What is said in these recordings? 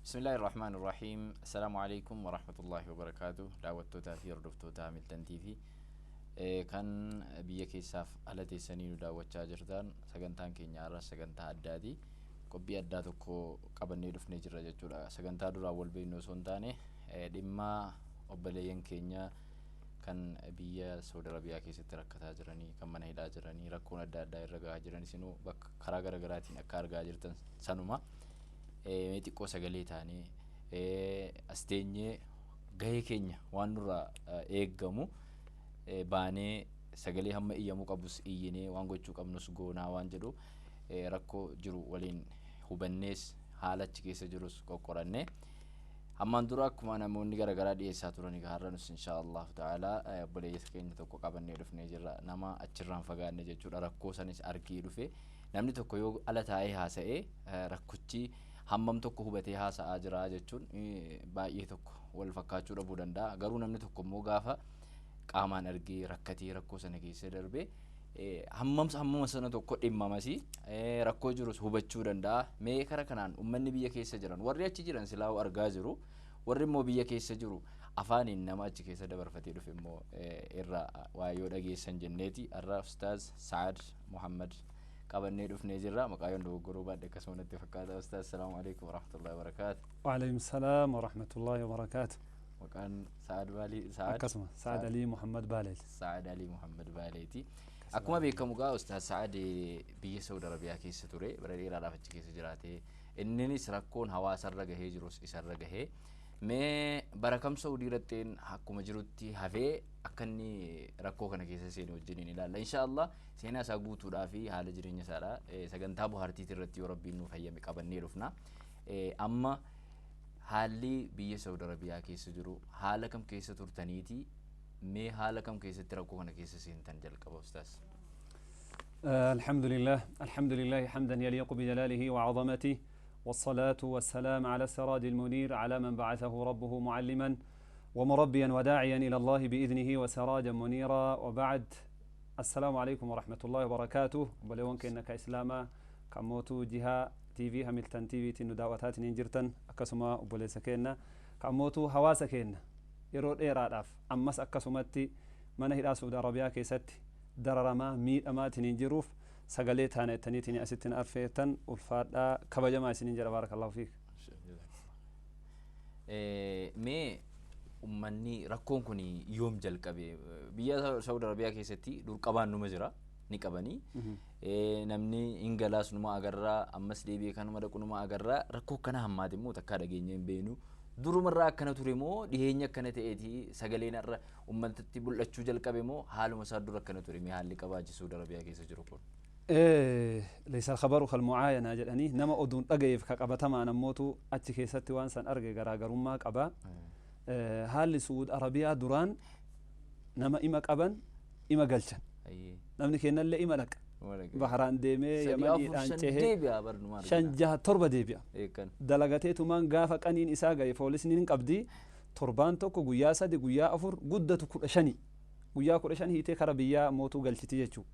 بسم الله الرحمن الرحيم. السلام عليكم ورحمة الله وبركاته. Daawwattoota fi hordoftoota Hamilton TV kan biyya keessaaf ala teessanii nu daawwachaa jirtan, sagantaan keenya har'a sagantaa addaati. Qophii addaa tokko qabannee dhufnee jirra jechuudha. Sagantaa duraan wal beeknu osoo hin taane, dhimma obboleeyyan keenya kan biyya Saudi Arabiyaa keessatti rakkataa jiranii, kan mana hidhaa jiranii, rakkoon adda addaa irra gahaa jiran, isinuu bakka karaa garaagaraatiin akka argaa jirtan sanuma. Mee xiqqoo sagalee taanee as teenyee gahee keenya waan nurraa eeggamu baanee, sagalee hamma iyyamuu qabus iyyinee, waan gochuu qabnus goonaa waan jedhu, rakkoo jiru waliin hubannees, haala achi keessa jirus qoqqorannee, hammaan dura akkuma namoonni garaagaraa dhiyeessaa turan, har'a nus insha Allahu ta'ala obboleessa keenya tokko qabannee dhufnee jirra. Nama achirraan fagaanne jechuudha, rakkoo sanis argee dhufe. Namni tokko yoo ala taa'ee haasa'ee, rakkochi hammam tokko hubatee haasa'aa jira jechuun baay'ee tokko wal fakkaachuu dhabuu danda'a. Garuu namni tokko immoo gaafa qaamaan argee rakkatee rakkoo sana keessa darbee, hammam hammuma sana tokko dhimmamasii rakkoo jirus hubachuu danda'a. Mee kara kanaan uummanni biyya keessa jiran, warri achi jiran silaa argaa jiru, warri immoo biyya keessa jiru afaaniin nama achi keessa dabarfatee dhufe immoo irra waa yoo dhageessan jenneeti har'a Ustaaz Sa'ad Muhammad qabannee dhufnee jirra. Maqaa yoon dogoggoruu baadhe akkasuma natti fakkaata. Ustaaz, salaamu alaikum warahmatullahi wabarakaatu. وعليكم السلام ورحمة الله وبركاته. Maqaan Sa'ad Baalii, Sa'ad Akkasuma, Sa'ad Ali Muhammad Baaleeti. Sa'ad Ali Muhammad Baaleeti. Akkuma beekamu gaa, Ustaaz Sa'ad biyya Saudi Arabiyaa keessa ture, bara dheeraadhaaf achi keessa jiraate. Inninis rakkoon hawaasarra gahee jirus isarra gahee. Mee bara kam Saudii irratteen akkuma jirutti hafee akka inni rakkoo kana keessa seene wajjiniin ilaalla. Insha Allah seenaa isaa guutuudhaa fi haala jireenya isaadha sagantaa bohaartiitii irratti yoo Rabbiin nuuf hayyame qabannee dhufna. Amma haalli biyya Saudi Arabiyaa keessa jiru haala kam keessa turtaniiti, mee haala kam keessatti rakkoo kana keessa seentan jalqaba, ustaas? الحمد لله، الحمد لله حمدا يليق بجلاله وعظمته، والصلاة والسلام على السراج المنير، على من بعثه ربه معلما ومربيا وداعيا إلى الله بإذنه وسراجا منيرا، وبعد. السلام عليكم ورحمة الله وبركاته. Obboleewwan keenya ka islaamaa kammootuu jihaa TV Hamilton TV tiin nu daawwataatiin jirtan, akkasuma obboleessa keenya kammootuu hawaasa keenya yeroo dheeraadhaaf ammas akkasumatti mana hidhaa Saudi Arabiyaa keessatti dararamaa miidhamaatiin jiruuf sagalee taana jettaniitiin asitti na affeertan, ulfaadhaa, kabajamaa isiniin jedha. Baarakallahu fiik. Mee ummanni rakkoon kun yoom jalqabe? Biyya Saudi Arabiyaa keessatti dur qabaan numa jira, ni qabanii, namni hin galaas numa agarraa, ammas deebi'ee kanuma dhaqu numa agarraa. Rakkoo akkana hammaati immoo takkaa dhageenya hin beeknu. Durumarraa akkana ture moo dhiyeenya akkana ta'eeti sagaleen har'a ummatatti mul'achuu jalqabe, moo haaluma isaa dura akkana ture? Mee haalli qabaachi Saudi Arabiyaa keessa jiru kun? ليس الخبر كالمعاينة jedhanii, nama oduun dhagayeef ka qabatamaan ammootu achi keessatti waan san arge garaagarummaa qaba. Haalli Suud Arabiyaa duraan nama ima qaban, ima galchan. Namni kennallee ima dhaqa. Baharaan deemee, Yamaniidhaan cehee shan, jaha, torba deebi'a. Dalagateetumaan gaafa qaniin isaa gahe poolisni hin qabdi. Torbaan tokko, guyyaa 3, guyyaa 4, guddatu 15. Guyyaa 15 hiitee kara biyyaa mootuu galchiti jechuudha.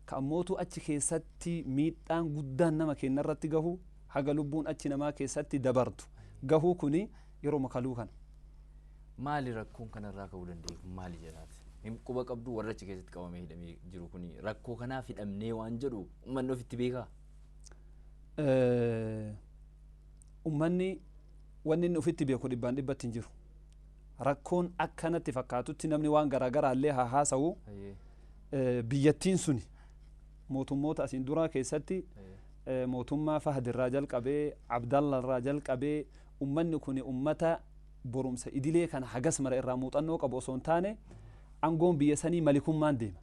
Ka ammootu achi keessatti miidhaan guddaan nama kennarratti gahu, haga lubbuun achi namaa keessatti dabartu gahuu kuni yeroo makaluu kana. Maali rakkoon kanarraa ka'uu danda'e kun, maali jedhaati? Hin quba qabdu, warra achi keessatti qabamee hidhamee jiru kuni rakkoo kanaaf hidhamnee waan jedhu uummanni ofitti beekaa? Uummanni wanni inni ofitti beeku dhibbaan dhibbatti hin jiru. Rakkoon akkanatti fakkaatutti namni waan garaagaraa illee haa haasa'u, biyyattiin suni mootummoota asiin duraa keessatti, mootummaa Fahd irraa jalqabee, Abdalla irraa jalqabee, ummanni kun ummata borumsa idilee kana hagas mara irraa muuxannoo qabu osoo hin taane, aangoon biyya sanii malikummaan deema.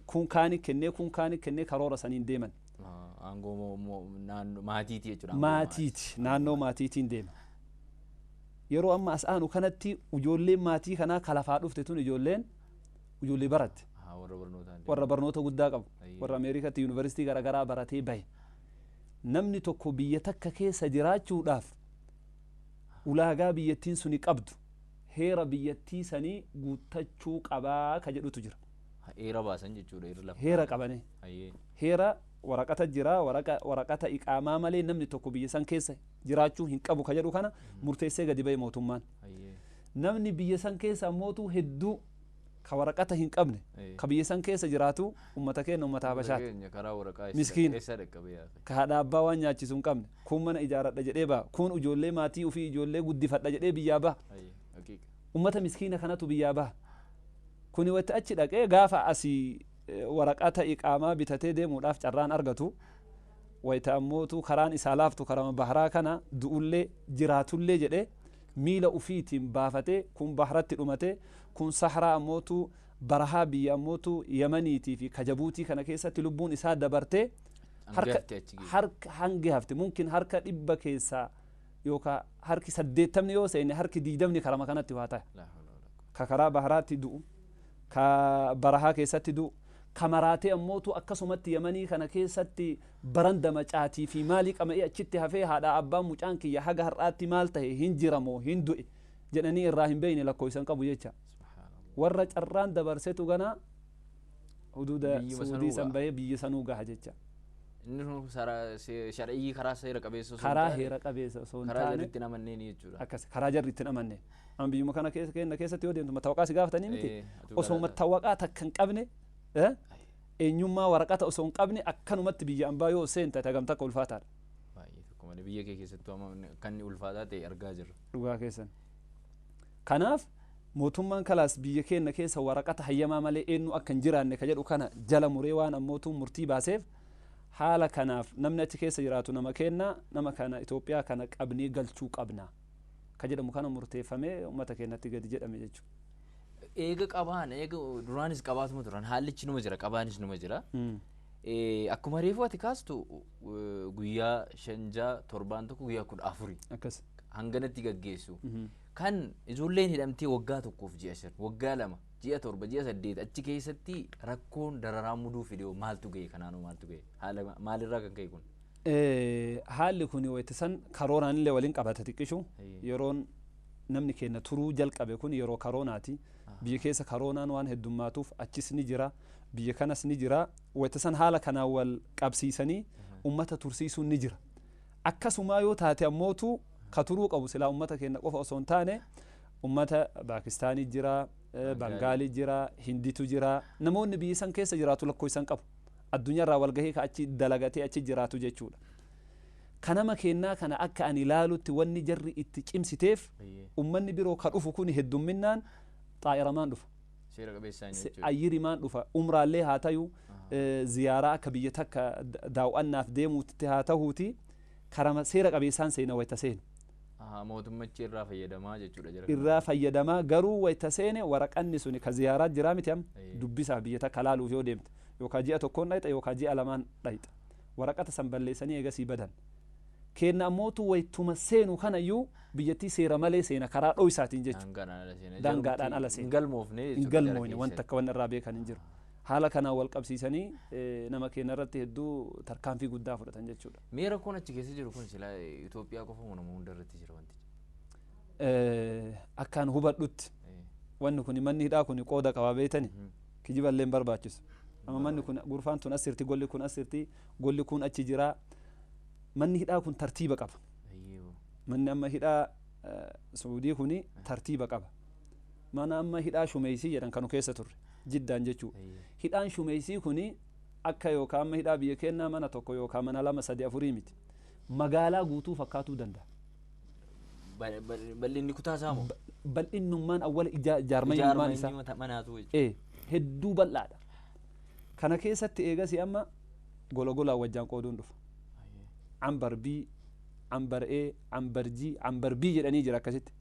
Kun kaani kennee, kun kaani kennee, karoora saniin deeman. Aangoo maatiiti jechuudha. Maatiiti, naannoo maatiitiin deema. Yeroo amma as aanu kanatti ijoolleen maatii kanaa kalafaa dhufte tun ijoolleen ijoollee baratte. Warra barnoota guddaa qabu. Warra Ameerikaatti yuunivarsiitii garaagaraa baratee bahe. Namni tokko biyya takka keessa jiraachuudhaaf ulaagaa biyyattiin suni qabdu, heera biyyattii sanii guuttachuu qabaa ka jedhutu jira. Heera baasan jechuudha, heera lafa. Heera qabane. Heera waraqata jira, waraqata iqaamaa malee namni tokko biyya san keessa jiraachuu hin qabu ka jedhu kana murteessee gadi ba'e mootummaan. Namni biyya san keessa ammootu hedduu ka waraqata hin qabne ka biyya san keessa jiraatu ummata keenya, ummata Habashaati. Karaa waraqaa Miskiina. Eessa dhaqqabe yaa? Ka haadha abbaa waan nyaachisu hin qabne, kun mana ijaaradha jedhee ba'a, kun ijoollee maatii ofii ijoollee guddifadha jedhee biyyaa ba'a. Haqiiqa. Ummata miskiina kanatu biyyaa ba'a. Kuni watti achi dhaqee gaafa asii waraqata iqaamaa bitatee deemuudhaaf carraan argatu, wayita ammootu karaan isaa laaftu karama baharaa kana du'ullee jiraatullee jedhee miila ufiitiin baafatee, kun baharatti dhumatee, kun sahraa ammootu barahaa biyya ammootu Yamaniitii fi Kajabuutii kana keessatti lubbuun isaa dabartee harka hangi hafte mumkin harka 100 keessaa yookaan harki 80 yoo seene harki 20 karama kanatti waa ta'e. Ka karaa baharaatti du'u, ka barahaa keessatti du'u, ka maraatee ammootu akkasumatti Yamanii kana keessatti barandama caatii fi maalii qama'ee achitti hafee haadha abbaan mucaan kiyya haga har'aatti maal ta'e, hin jiramoo hin du'e jedhanii irraa hin beekne lakkoofsan qabu jecha. Warra carraan dabarsetu gana huduuda Suudii san bahee biyya sanuu gaha jecha. Inni sun shar'ii karaa seera qabeessa osoo karaa heera qabeessa osoo hin karaa taane jarri ittiin amanneen jechuudha. Akkas karaa jarri ittiin amanneen. Amma biyyuma kana keessa keenya keessatti yoo deemtu mattawaqaa si gaafatanii miti. Osoo mattawaqaa takka hin qabne, eenyummaa waraqata osoo hin qabne akkanumatti biyya ambaa yoo seente hagam takka ulfaataadha. Baay'ee tokko malee biyya kee keessattuu amma kan inni ulfaataa ta'e argaa jirra. Dhugaa keessan. Kanaaf mootummaan kalaas biyya keenya keessa waraqata hayyamaa malee eenyu akka hin jiraanne ka jedhu kana jala muree waan ammootu murtii baaseef, haala kanaaf namni achi keessa jiraatu nama kenna, nama kana Itoophiyaa kana qabnee galchuu qabna ka jedhamu kana murteeffamee uummata keenyatti gadi jedhame jechuudha. Eega qabaan, eega duraanis qabaatuma turan, haallichi numa jira, qabaanis numa jira. Akkuma reefu ati kaastu guyyaa 5 torbaan tokko guyyaa 14. Akkas. Hanganatti gaggeessu. Kan ijoolleen hidhamtee waggaa tokkoof ji'a 5, waggaa 2, ji'a 7, ji'a 8 achi keessatti rakkoon dararaa muduu fidee maaltu ga'e, kanaanoo maaltu ga'e, haala maalirraa kan ka'e kun? Haalli kun wayita san karoonaan illee waliin qabata xiqqishu, yeroon namni keenya turuu jalqabe kun yeroo karoonaati. Biyya keessa karoonaan waan heddummaatuuf achis ni jira, biyya kanas ni jira. Wayita san haala kanaan wal qabsiisanii ummata tursiisuun ni jira. Akkasumaa yoo taate ammootu ka turuu qabu silaa ummata keenya qofa osoo hin taane ummata Paakistaanii jira, Bangaalii jira, Hinditu jira, namoonni biyya san keessa jiraatu lakkoofsan qabu. Addunyaarraa walgahii ka achi dalagatee achi jiraatu jechuudha. Kanama kennaa kana akka ani ilaalutti wanni jarri itti cimsiteef ummanni biroo ka dhufu kun heddumminaan xaa'iramaan dhufa. Seera qabeessaan jechuudha. Ayyirimaan dhufa. Umraallee haa tayu, ziyaaraa akka biyya takka daawwannaaf deemuutti haa tahuuti karama seera qabeessaan seena wayita seenu. Mootummachi irraa fayyadamaa jechuudha jara. Irraa fayyadamaa, garuu wayita seene waraqanni suni ka ziyaaraa jiraa miti, amma dubbisaa biyya takka laaluuf yoo deemte yookaan ji'a tokkoon dhayxa yookaan ji'a lamaan dhayxa, waraqata san balleessanii eegasii badan. Kenna ammootu wayituma seenu kanayyuu biyyattii seera malee seena karaa dho'isaatiin jechuudha. Daangaadhaan ala seena. Hin galmoofne. Hin galmoofne, wanta akka wanni irraa beekan hin jiru. Haala kanaan wal qabsiisanii nama keenya irratti hedduu tarkaanfii guddaa fudhatan jechuudha. Mee rakkoon achi keessa jiru kun silaa Itoophiyaa qofa moo nama hunda irratti jira wantichi? Akkaan hubadhutti wanni kun manni hidhaa kun qooda qabaa beeytani, kijiballee hin barbaachisu. Amma manni kun gurfaan tun asirti, golli kun asirti, golli kun achi jira. Manni hidhaa kun tartiiba qaba. Manni amma hidhaa Suudii kuni tartiiba qaba. Mana amma hidhaa Shumeysii jedhan kanu keessa turre Jiddaan jechuudha. Hidhaan Shumeysii kuni akka yookaan amma hidhaa biyya keenyaa mana tokko yookaan mana lama sadi afurii miti. Magaalaa guutuu fakkaatuu danda'a. Bal'inni kutaa isaa moo? Bal'innummaan awwala ijaarmayummaan isaa. Manaatu jechuudha. Hedduu bal'aadha. Kana keessatti eegasi amma gola golaan wajjaan qooduun dhufa. Ambar B, ambar A, ambar G, ambar B jedhanii jira akkasitti.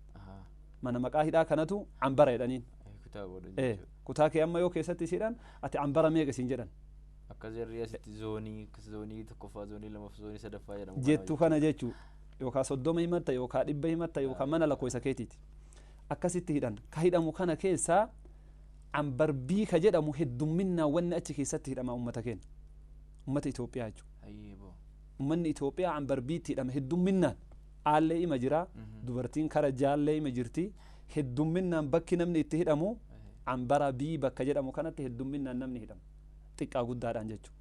Mana maqaa hidhaa kanatu ambara jedhaniin. Kutaa kee amma yoo keessatti isiidhaan ati ambara meeqa isiin jedhan. Akka jarri asitti zoonii, zoonii tokkoffaa, zoonii lamaffaa, zoonii sadaffaa jedhamu. Jettu kana jechuu, yookaan 30 himatta yookaan 100 himatta yookaan mana lakkoofsa keetiiti. Akkasitti hidhan. Ka hidhamu kana keessaa ambar B ka jedhamu heddumminaan wanni achi keessatti hidhama uummata keenya. Uummata Itoophiyaa jechuudha. Uummanni Itoophiyaa ambar B'tti hidhama heddumminaan. Aallee ima jira, dubartiin kara jaallee ima jirti. Heddumminaan bakki namni itti hidhamu Ambara bii bakka jedhamu kanatti heddumminaan namni hidhama. Xiqqaa guddaadhaan jechuudha.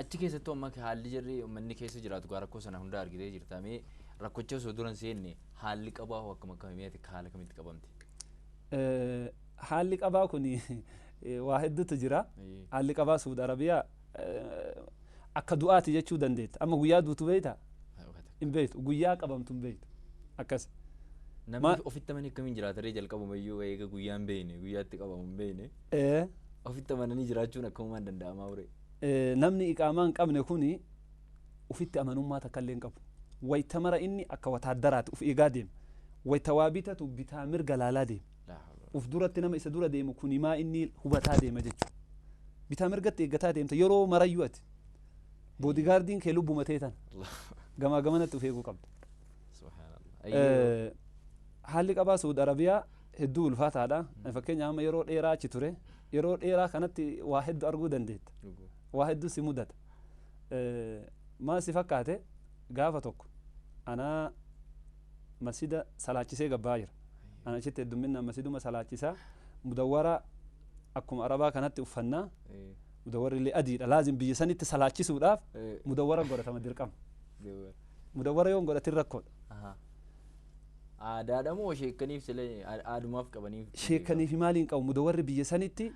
Achi keessattuu amma haalli jirri uummanni keessa jiraatu gaa rakkoo sana hunda argitee jirta. Mee rakkocha osoo dura hin seenne haalli qabaa hoo akkam akkamii ati haala kamitti qabamte? Haalli qabaa kun waa hedduutu jira. Haalli qabaa Suudi Arabiyaa akka du'aati jechuu dandeetta. Amma guyyaa duutu beektaa? Hin beektu. Guyyaa qabamtu hin beektu. Akkas. Namni ofitti amanii akkamiin jiraata ree jalqabumayyuu eega guyyaa hin beekne guyyaatti qabamu hin beekne. Ofitti amananii jiraachuun akkamumaan danda'amaa ture? Namni iqaamaa hin qabne kuni ofitti amanummaa takka illee hin qabu. Wayita mara inni akka wataaddaraati of eegaa deema. Wayita waa bitatu bitaa mirga laalaa deema. Uf duratti nama isa dura deemu kuni maa inni hubataa deema jechuudha. Bitaa mirgatti eeggataa deemta yeroo marayyuu ati. Boodigaardiin kee lubbuma ta'e tana. Gamaa gamanatti of eeguu qabda. Haalli qabaa Suudi Arabiyaa hedduu ulfaataadha. Fakkeenya amma yeroo dheeraa achi ture. Yeroo dheeraa kanatti waa hedduu arguu dandeetta. Waa hedduu si mudata. Maal si fakkaate gaafa tokko anaa masjida salaachisee gabbaa jira. Ana achitti heddumminaan masjiduma salaachisaa mudawwara akkuma arabaa kanatti uffannaa mudawwarri illee adiidha. Laazim biyya sanitti salaachisuudhaaf mudawwara godhatama dirqama. Mudawwara yoo hin godhatin rakkoodha. Aadaadha moo sheekaniif silee aadumaaf qabaniif? Sheekaniif maaliin qabu mudawwarri biyya sanitti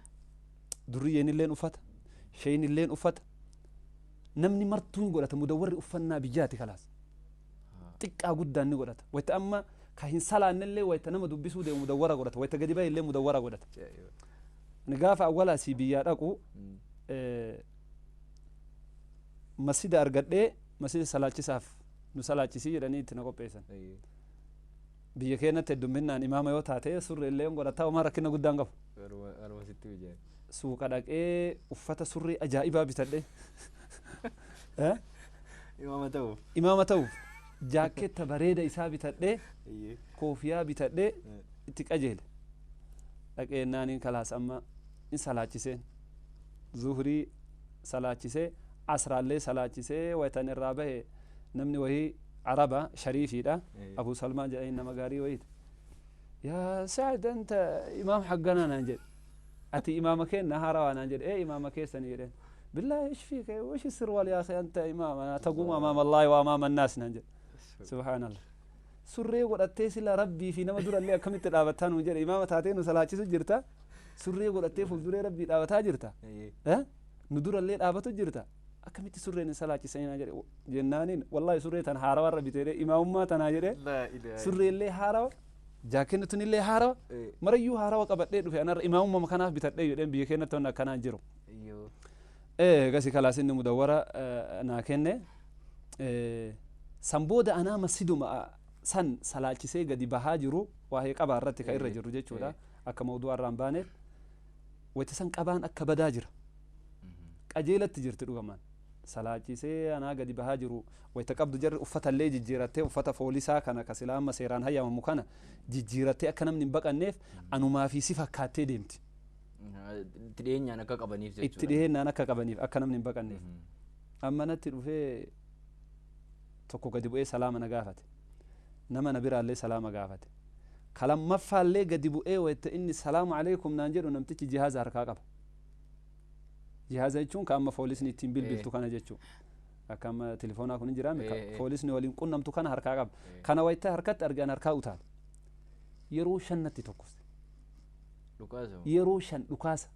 durriyyeen illeen uffata, sheeyin illeen uffata. Namni martuun godhata mudawwarri uffannaa biyyaati kalaas. Xiqqaa guddaan ni godhata. Wayita amma ka hin salaannellee wayita nama dubbisuu deemu mudawwara godhata. Wayita gadi bahe illee mudawwara godhata. Ni gaafa awwalaa asii biyyaa dhaqu masjida argadhee masjida salaachisaaf nu salaachisii jedhanii itti na qopheessan. Biyya keenyatti heddumminaan imaama yoo taate surree illee godhataa homaa rakkina guddaan qabu. Suuqa dhaqee uffata surree ajaa'ibaa bitadhee. Imaama ta'uuf. Imaama ta'uuf jaaketta bareeda isaa bitadhee koofiyaa bitadhee itti qajeele. Dhaqee naaniin kalaas amma in salaachiseen zuhurii salaachisee asraallee salaachisee wayitan irraa bahe namni wayii araba shariifiidha Abu Salmaan jedhanii nama gaarii wayiiti. Yaa Saacid anta imaam hagganaa naan jedhe. Ati imaama keenna haarawaa naan jedhe ee imaama keessanii jedheen. بالله ايش فيك وش السروال يا اخي انت امام انا تقوم امام الله وامام الناس ننجل سبحان الله surree godhattee sila rabbii fi nama durallee akkamitti dhaabattaa nuun jedhe imaama taatee nu salaachisu jirta surree godhattee fuulduree rabbii dhaabataa jirta nu durallee dhaabatu jirta akkamitti surreen hin salaachisanii jedhe jennaaniin wallaahi surree tan haarawa irra bitee imaamummaa tanaa jedhe surreellee haarawa jaakenni tunillee haarawa marayyuu haarawa qabadhee dhufe anarra imaamummaa kanaaf bitadhee jedheen biyya keenyatti wanni akkanaan jiru. Gasi kalaas inni mudawwara naa kenne san booda anaa masjiduma san salaachisee gadi bahaa jiru waa'ee qabaa irratti ka irra jiru jechuudha akka mawdu'a irraa hin baaneef wayita san qabaan akka badaa jira qajeelatti jirti dhugamaan salaachisee anaa gadi bahaa jiru wayita qabdu jarri uffata illee jijjiirattee uffata foolisaa kana ka silaa amma seeraan hayyamamu kana jijjiirattee akka namni hin baqanneef anumaa fi si fakkaattee deemti. Itti dhiyeenyaan akka qabaniif jechuudha. Itti dhiyeenyaan akka qabaniif akka namni hin baqanneef. Amma natti dhufee tokko gadi bu'ee salaama na gaafate. Nama na biraallee salaama gaafate. Kalammaffaallee gadi bu'ee wayita inni salaamu alaikum naan jedhu namtichi jihaaza harkaa qaba. Jihaaza jechuun ka amma foolisni ittiin bilbiltu kana jechuudha. Akka amma telefoonaa kun hin jiraame foolisni waliin qunnamtu kana harkaa qaba. Kana wayita harkatti argan harkaa utaala. Yeroo shannatti tokkoste. Yeroo shan dhukaasa.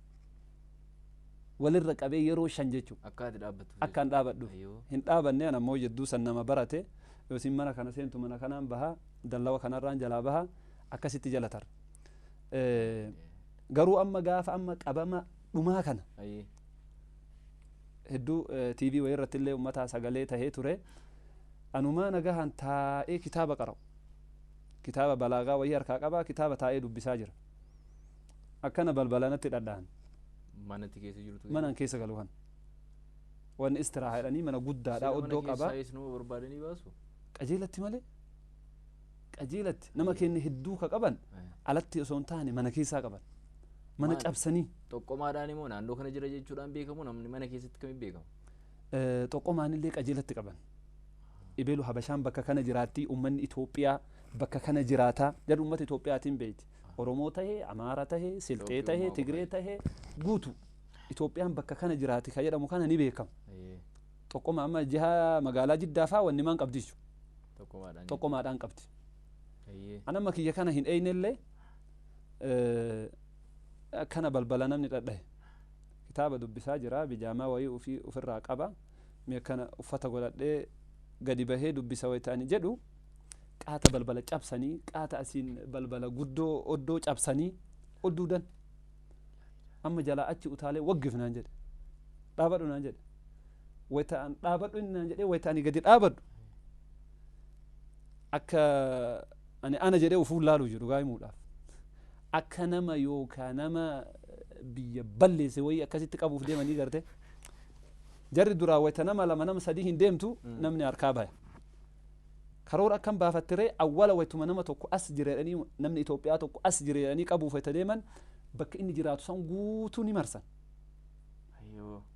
Walirra qabee yeroo shan jechuudha. Akka ati dhaabbattu. Akka an dhaabadhu. Hin dhaabanne an ammoo jidduu san nama barate yookiin mana kana seentu mana kanaan baha dallawa kanarraan jalaa baha akkasitti jala tarra. Garuu amma gaafa amma qabama dhumaa kana. Hedduu TV wayii irratti illee uummataa sagalee tahee ture. Anumaa nagahaan taa'ee kitaaba qara'u. Kitaaba balaagaa wayii harkaa qabaa kitaaba taa'ee dubbisaa jira. Akkana balbala natti dhadha'an. Manatti keessa jirtu. Manaan keessa galu kan. Wanni istiraahaa jedhanii mana guddaadha oddoo qaba. Mana keessaa nama barbaadanii baasu. Qajeelatti malee. Qajeelatti nama keenya hedduu ka qaban alatti osoo hin taane mana keessaa qaban. Mana cabsanii. Xoqqomaadhaan immoo naannoo kana jira jechuudhaan beekamu namni mana keessatti kamiin beekamu? Xoqqomaan illee qajeelatti qaban. Ibeelu Habashaan bakka kana jiraatti uummanni Itoophiyaa bakka kana jiraata jedhu uummata Itoophiyaatiin beeyti. Oromoo tahee, Amaara tahee, Silxee tahee, Tigree tahee guutu Itoophiyaan bakka kana jiraati ka jedhamu kana ni beekama. Tokkoma amma jiha magaalaa Jiddaa faa wanni maan qabdi jechuudha. Tokkomaadhaan qabdi. An amma kiyya kana hin eeynellee akkana balbala namni dhadhahe. Kitaaba dubbisaa jira, bijaamaa wayii ofii ofirraa qaba. Mee akkana uffata godhadhee gadi bahee dubbisa wayi ta'ani jedhu qaata balbala cabsanii, qaata asiin balbala guddoo oddoo cabsanii ol duudan. Amma jalaa achi utaalee waggif naan jedhe. Dhaabadhu naan jedhe. Wayita an dhaabadhu inni naan jedhee wayita ani gadi dhaabadhu. Akka ani ana jedhee ufuun laaluu jiru dhugaa himuudhaaf. Akka nama yookaan nama biyya balleesse wayii akkasitti qabuuf deemanii garte. Jarri duraa wayita nama lama nama sadii hin deemtu namni harkaa baya. Karoora akkam baafattiree awwala wayituma nama tokko as jira jedhanii namni Itoophiyaa tokko as jira jedhanii qabuuf wayita deeman bakka inni jiraatu san guutuu ni marsan.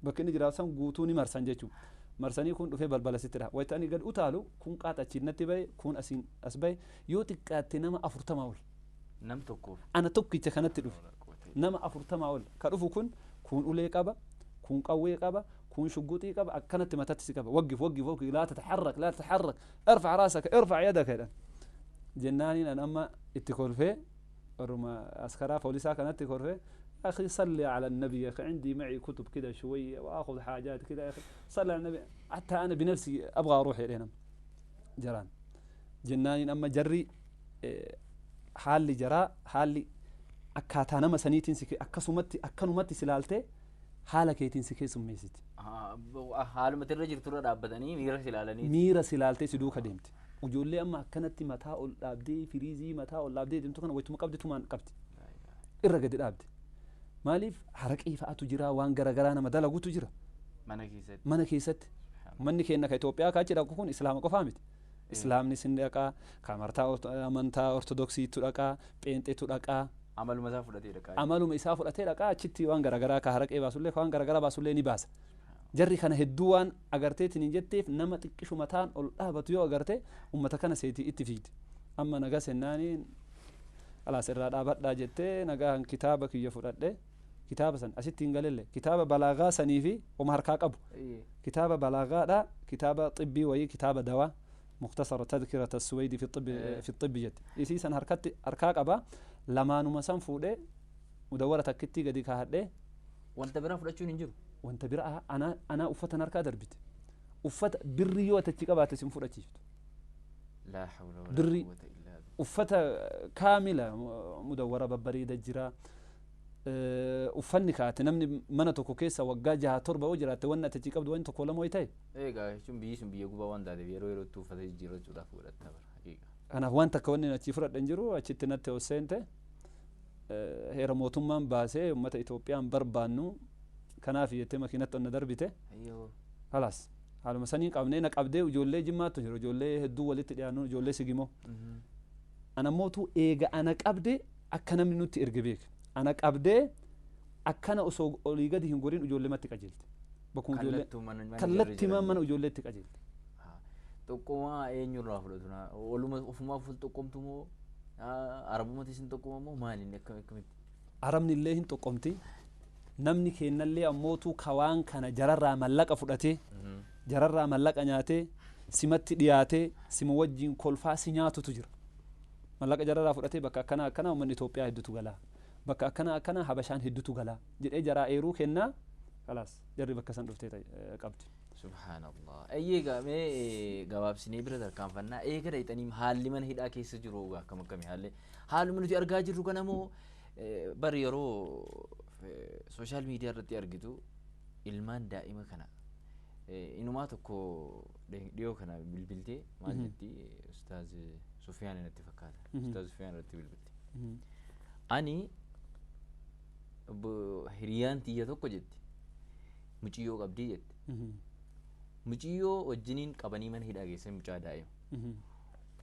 Bakka inni jiraatu san guutuu ni marsan jechuudha. Marsanii kun dhufee balbala sitti dhaha. Wayita ani gad utaalu kun qaata achiin natti bahe kun asiin as bahe yoo xiqqaatte nama 40 ol. Nam tokkoof. Ana tokkicha kanatti dhufe. Nama 40 ol. Ka dhufu kun kun ulee qaba, kun qawwee qaba, kun shugguxii qaba, akkanatti matatti si qaba. Waggif waggif waggif laa tataharrak laa tataharrak irfac raasaka irfac yadaka jedhan. Jennaaniin an amma itti kolfee warruma askaraa poolisaa kanatti kolfee أخي صلي على النبي يا أخي عندي معي كتب كده شوية وآخذ حاجات كده يا أخي صلي على النبي حتى أنا بنفسي أبغى أروح إلينا جران جناني أما جري حالي جراء حالي أكاتانا مسنيتين سكي أكسومتي أكنومتي سلالتي حالك سكي سميست haaluma irra jirturra dhaabbatanii miira silaalanii miira silaaltee si duuka deemti. Ijoollee amma akkanatti mataa ol dhaabdee firiizii mataa ol dhaabdee deemtu kana wayituma qabdi tumaan qabdi. Irra gadi dhaabdi. Maaliif haraqee fa'aatu jira waan garaagaraa nama dalagutu jira. Mana keessatti. Mana keessatti. Manni keenya ka Itoophiyaa ka achi dhaqu kun Islaama qofaa miti. Islaamni sin dhaqaa, ka amantaa Ortodoksiitu dhaqaa, Pheenxeetu dhaqaa. Amaluma isaa fudhatee dhaqaa. Amaluma isaa fudhatee dhaqaa achitti waan garaagaraa ka haraqee baasullee ka waan garaagaraa baasullee ni baasa. Jarri kana hedduu waan agarteetiin hin jetteef nama xiqqishu mataan ol dhaabatu yoo agarte ummata kana seetii itti fiigdi. Amma nagaa sennaaniin alaas irraa dhaabadhaa jettee nagaan kitaaba kiyya fudhadhe kitaaba san asitti hin galelle kitaaba balaagaa sanii fi oma harkaa qabu. Kitaaba balaagaadha kitaaba xibbii wayii kitaaba dawaa muktasara tadkirata suweydi fi xibbi jette. Isii san harkatti harkaa qaba lamaanuma san fuudhee mudawwara takkitti gadi kaahadhee. Wanta biraa fudhachuun hin jiru. Wanta biraa ana uffatan harkaa darbite. Uffata birri yoo ati qabaate sin fudhachiiftu. Laa hawla walaa quwwata illaa billah. Uffata kaamila mudawwara babbareeda jira. Uffanni kaate namni mana tokko keessa waggaa 6 7 yoo jiraatte wanni ati qabdu wanni tokko lama wayi ta'e. Egaa jechuun biyyi sun biyya gubaa waan taateef yeroo yerootti uffata jijjiirrachuudhaaf godhatta bara haqiiqa. Kanaaf waan takka wanni achi fudhadhe hin jiru achitti natti ol seente heera mootummaan baasee uummata Itoophiyaan barbaannu kanaaf jettee makiinatti onna darbite. Halaas haaluma saniin qabnee na qabdee ijoollee Jimmaattu jiru ijoollee hedduu walitti dhiyaannu ijoollee Sigimoo. Ana mootu eega ana qabde akka namni nutti erge beeke. Ana qabdee akkana osoo olii gadi hin gorin ijoollee matti qajeelte. Bakkuma ijoollee kallattii mana ijoolleetti qajeelte. Tokkummaa eenyurraa fudhatu na oluma ofumaa ful tokkomtu moo arabumatti isin tokkuma moo maali inni akkamitti? Arabni illee hin tokkomti. Namni kennallee ammootu kawaan kana jararraa mallaqa fudhatee jararraa mallaqa nyaatee simatti dhiyaatee sima wajjin kolfaa si nyaatutu jira. Mallaqa jararraa fudhatee bakka akkana akkana uummanni Itoophiyaa hedduutu galaa. Bakka akkana akkana Habashaan hedduutu galaa jedhee jaraa eeruu kennaa khalaas jarri bakka san dhuftee qabdi. Subhaanallah. Eeyyee mee gabaabsinee bira tarkaanfannaa eega dhayxanii haalli mana hidhaa keessa jiru akkam akkamii haalli haaluma nuti argaa jirru kana moo bari yeroo sooshaal miidiyaa irratti argitu ilmaan daa'ima kana inumaa tokko dhiyoo kana bilbiltee maal jetti Ustaaz Sufiyaan natti fakkaata. Ustaaz Sufiyaan irratti bilbilte. Ani hiriyaan tiyya tokko jetti muciyyoo qabdii jetti. Muciyyoo wajjiniin qabanii mana hidhaa geessan mucaa daa'ima.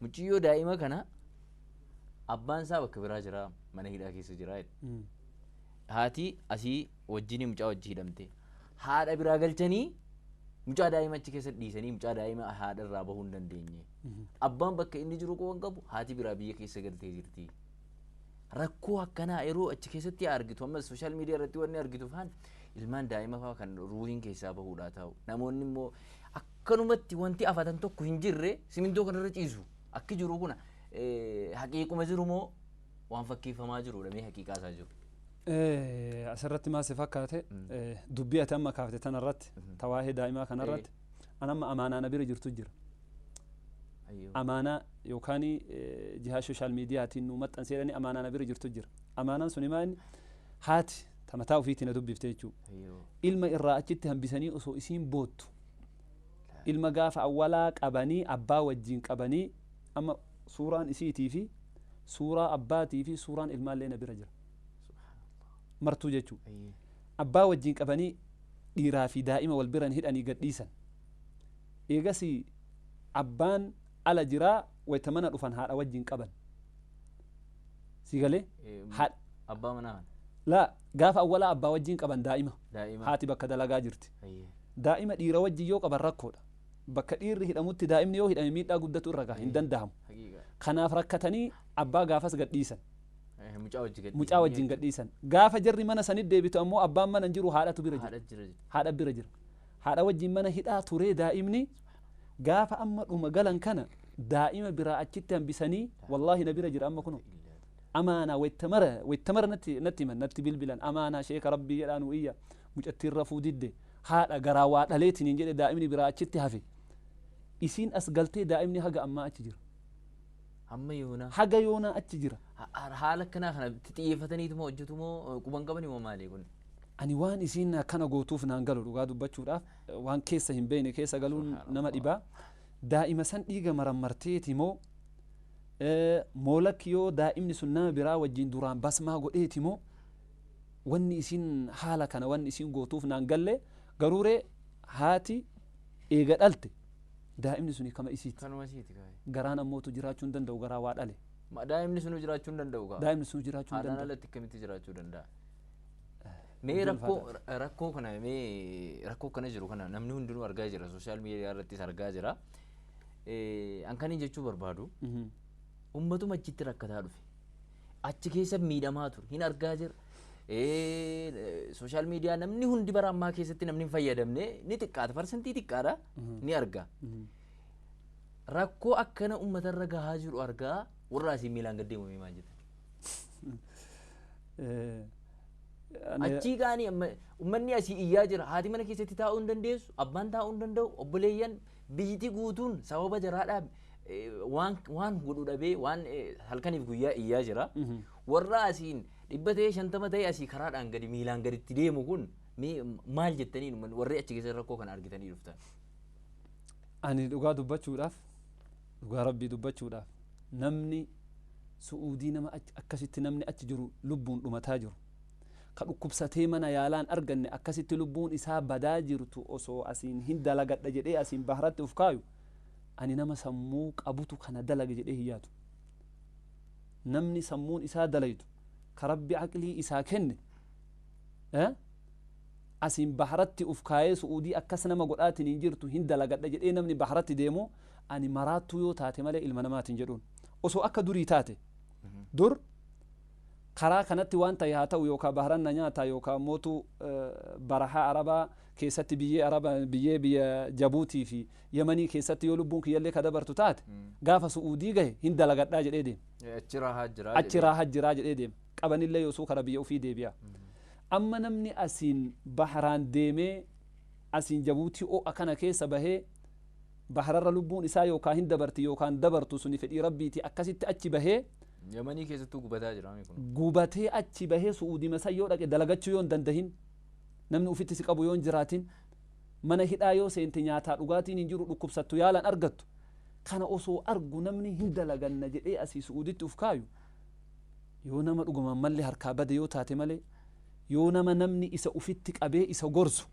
Muciyyoo daa'ima kana abbaan isaa bakka biraa jira mana hidhaa keessa jira jetti. Haati asii wajjiniin mucaa wajji hidhamte. Haadha biraa galchanii mucaa daa'ima achi keessa dhiisanii mucaa daa'ima haadha irraa bahuu hin dandeenye. Abbaan bakka inni jiru quban qabu haati biraa biyya keessa galtee jirti. Rakkoo akkanaa yeroo achi keessatti argitu, amma social media irratti wanni argitu faan ilmaan daa'ima fa'aa kan ruuhiin keessaa bahuudhaa ta'u, namoonni immoo akkanumatti wanti afatan tokko hin jirre simintoo kanarra ciisu. Akki jiru kuna haqiiquma jiru moo waan fakkeeffamaa jirudha? Mee haqiiqaa isaa jiru. Asirratti maal si fakkaate, dubbii ati amma kaafte tanarratti, tawaahee daa'imaa kanarratti, an amma amaanaa na bira jirtu jira. Amaanaa yookaan jihaa social mediaatiin nu maxxansee jedhanii amaanaa na bira jirtu jira. Amaanaan suni maal inni haati tamataa ofiitiin na dubbifte jechuudha. Ilma irraa achitti hambisanii osoo isiin boottu, ilma gaafa awwalaa qabanii abbaa wajjin qabanii, amma suuraan isiitii fi suuraa abbaatii fi suuraan ilmaallee na bira jira. Martuu jechuudha. Abbaa wajjin qabanii dhiiraa fi daa'ima wal biran hidhanii gadhiisan. Eegas abbaan ala jiraa, wayita mana dhufan haadha wajjin qaban. Si galee? Abbaa manaa. Laa, gaafa awwalaa abbaa wajjin qaban daa'ima. Haati bakka dalagaa jirti. Daa'ima dhiira wajjin yoo qaban rakkoodha. Bakka dhiirri hidhamutti daa'imni yoo hidhame miidhaa guddatu irra gaha, hin danda'amu. Kanaaf rakkatanii abbaa gaafas gadhiisan. Mucaa wajjin gadhiisan. Gaafa jarri mana sanit deebitu ammoo abbaan mana hin jiru, haadhatu bira jira. Haadha bira jira. Haadha wajjin mana hidhaa turee daa'imni gaafa amma dhuma galan kana daa'ima biraa achitti hambisanii, wallaahi na bira jira amma kuno. Amaanaa wayita mara natti himan, natti bilbilan, amaanaa sheeka rabbii jedhaa nu iyya, mucattiin rafuu didde, haadha garaa waa dhaleetiin hin jedhe, daa'imni biraa achitti hafe. Isiin as galtee daa'imni haga ammaa achi jira. Hamma yoonaa. Haga yoonaa achi jira. Haala akkanaa kana xiyyeeffataniituma hojjetu moo quban qabanii moo maali kun? Ani waan isiin akkana gootuuf naan galu, dhugaa dubbachuudhaaf waan keessa hin beekne keessa galuun nama dhibaa. Daa'ima san dhiiga marammarteeti moo moolakki yoo daa'imni sun nama biraa wajjin duraan basmaa godheeti moo, wanni isiin haala kana wanni isiin gootuuf naan galle. Garuuree haati eega dhalte daa'imni suni kama isiiti. Kanuma isiiti kaa'e. Garaan ammootu jiraachuu hin danda'u garaa waa dhale. Daa'imni sunuu jiraachuu hin danda'u kaa. Daa'imni sun jiraachuu hin Haadhaan danda'u. alatti akkamitti jiraachuu danda'a? Mee rakkoo kana, mee rakkoo kana jiru kana namni hundinuu argaa jira, social media irrattis argaa jira. An kanin jechuu barbaadu, ummatuma achitti rakkataa dhufe. Achi keessa miidhamaa ture hin argaa jira. Social media namni hundi bara ammaa keessatti namni hin fayyadamne ni xiqqaata, parsantii xiqqaadha, ni arga. Rakkoo akkana uummatarra gahaa jiru argaa warra asii miilaan gad deemu maal jettan? Achii kaanii amma uummanni asii iyyaa jira. Haati mana keessatti taa'uu hin dandeessu, abbaan taa'uu hin danda'u, obboleeyyan biyyiti guutuun sababa jaraadhaa waan godhu dhabee waan halkaniif guyyaa iyyaa jira. Warra asiin 100 ta'ee 50 ta'ee asii karaadhaan gadi miilaan gaditti deemu kun mee maal jettanii warri achi keessa rakkoo kana argitanii dhuftan? Ani dhugaa dubbachuudhaaf, dhugaa rabbii dubbachuudhaaf, namni Su'uudii nama akkasitti namni achi jiru lubbuun dhumataa jiru. Ka dhukkubsatee mana yaalaan arganne akkasitti lubbuun isaa badaa jirtu, osoo asiin hin dalagadha jedhee asiin baharatti uf kaayu, ani nama sammuu qabutu kana dalage jedhee hin yaadu. Namni sammuun isaa dalaytu ka rabbi aqlii isaa kenne asiin baharatti uf kaayee Su'uudii akkas nama godhaatiin hin jirtu hin dalagadha jedhee namni baharatti deemu, ani maraattuu yoo taate malee ilma namaatiin jedhuun. Osoo akka durii taate, dur karaa kanatti waan ta'e haa ta'u, yookaan baharan na nyaata yookaan mootu barahaa arabaa keessatti, biyyee araba, biyyee biyya Jabuutii fi Yamanii keessatti yoo lubbuun kiyyallee ka dabartu taate, gaafa Su'uudii gahe hin dalagadhaa jedhee deema. Achi raahaa jira. Achi raahaa jiraa jedhee deema. Qabanillee yoosuu kara biyya ofii deebi'a. Amma namni asiin baharaan deemee asiin Jabuutii ho'a kana keessa bahee bahararra lubbuun isaa yookaan hin dabarti yookaan dabartu, suni fedhii rabbiiti, akkasitti achi bahee Yamanii keessattuu gubataa jira kun. Gubatee achi bahee Su'uudii masan yoo dhaqe dalagachuu yoo hin dandahin, namni ufitti si qabu yoo hin jiraatin, mana hidhaa yoo seente nyaataa dhugaatiin hin jiru, dhukkubsattu yaalan argattu, kana osoo argu namni hin dalaganna jedhee asii Su'uuditti uf kaayu, yoo nama dhugumaan malli harkaa bade yoo taate malee, yoo nama namni isa ufitti qabee isa gorsu,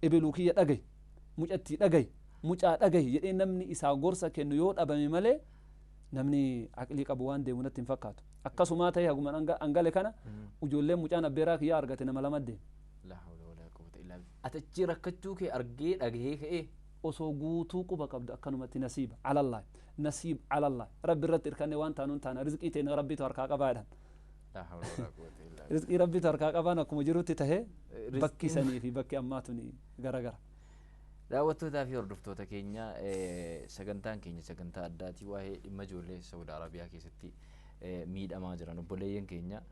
ebeluu kiyya dhagahi, mucattii dhagahi, mucaa dhagahi jedhee namni isaa gorsa kennu yoo dhabame malee, namni aqlii qabu waan deemu natti hin fakkaatu. Akkasumaa ta'e haguma angale kana ijoolleen mucaan abbeeraa kiyyaa argate nama lama deema. La hawla wala quwwata illa billah. Ati achi rakkachuu kee argee dhagahee ka'ee. Osoo guutuu quba qabdu akkanumatti nasiiba alallah, nasiib alallah, rabbi irratti irkanne waan taanuun taana, rizqii teenya rabbitu harkaa qabaadhaan. Rizqii rabbitu harkaa qabaan akkuma jirutti tahee bakki sanii fi bakki ammaa tuni garagara. Daawwattootaa fi hordoftoota keenya, sagantaan keenya sagantaa addaatii waa'ee dhimma ijoollee Saudi Arabiyaa keessatti miidhamaa jiran obboleeyyan keenya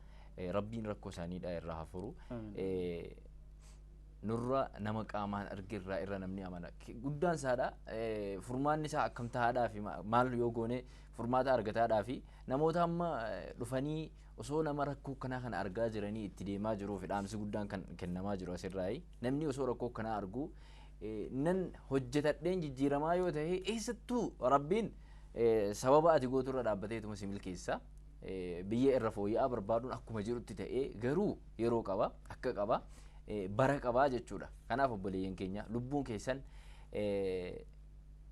rabbiin rakkoo isaaniidha irraa hafuru. Nurra nama qaamaan arge irra namni amana. Guddaan isaadha furmaanni isaa akkam tahaadhaa fi maal yoo goone furmaata argataadhaa fi namoota amma dhufanii osoo nama rakkoo kanaa kana argaa jiranii itti deemaa jiruu fi dhaamsi guddaan kan kennamaa jiru asirraayi. Namni osoo rakkoo kanaa argu nan hojjetadheen jijjiiramaa yoo ta'e eessattuu rabbiin sababa ati gooturra dhaabbateetuma si milkeessa. Biyya irra fooyya'aa barbaaduun akkuma jirutti ta'ee garuu yeroo qaba akka qaba bara qabaa jechuudha. Kanaaf obboleeyyan keenya lubbuun keessan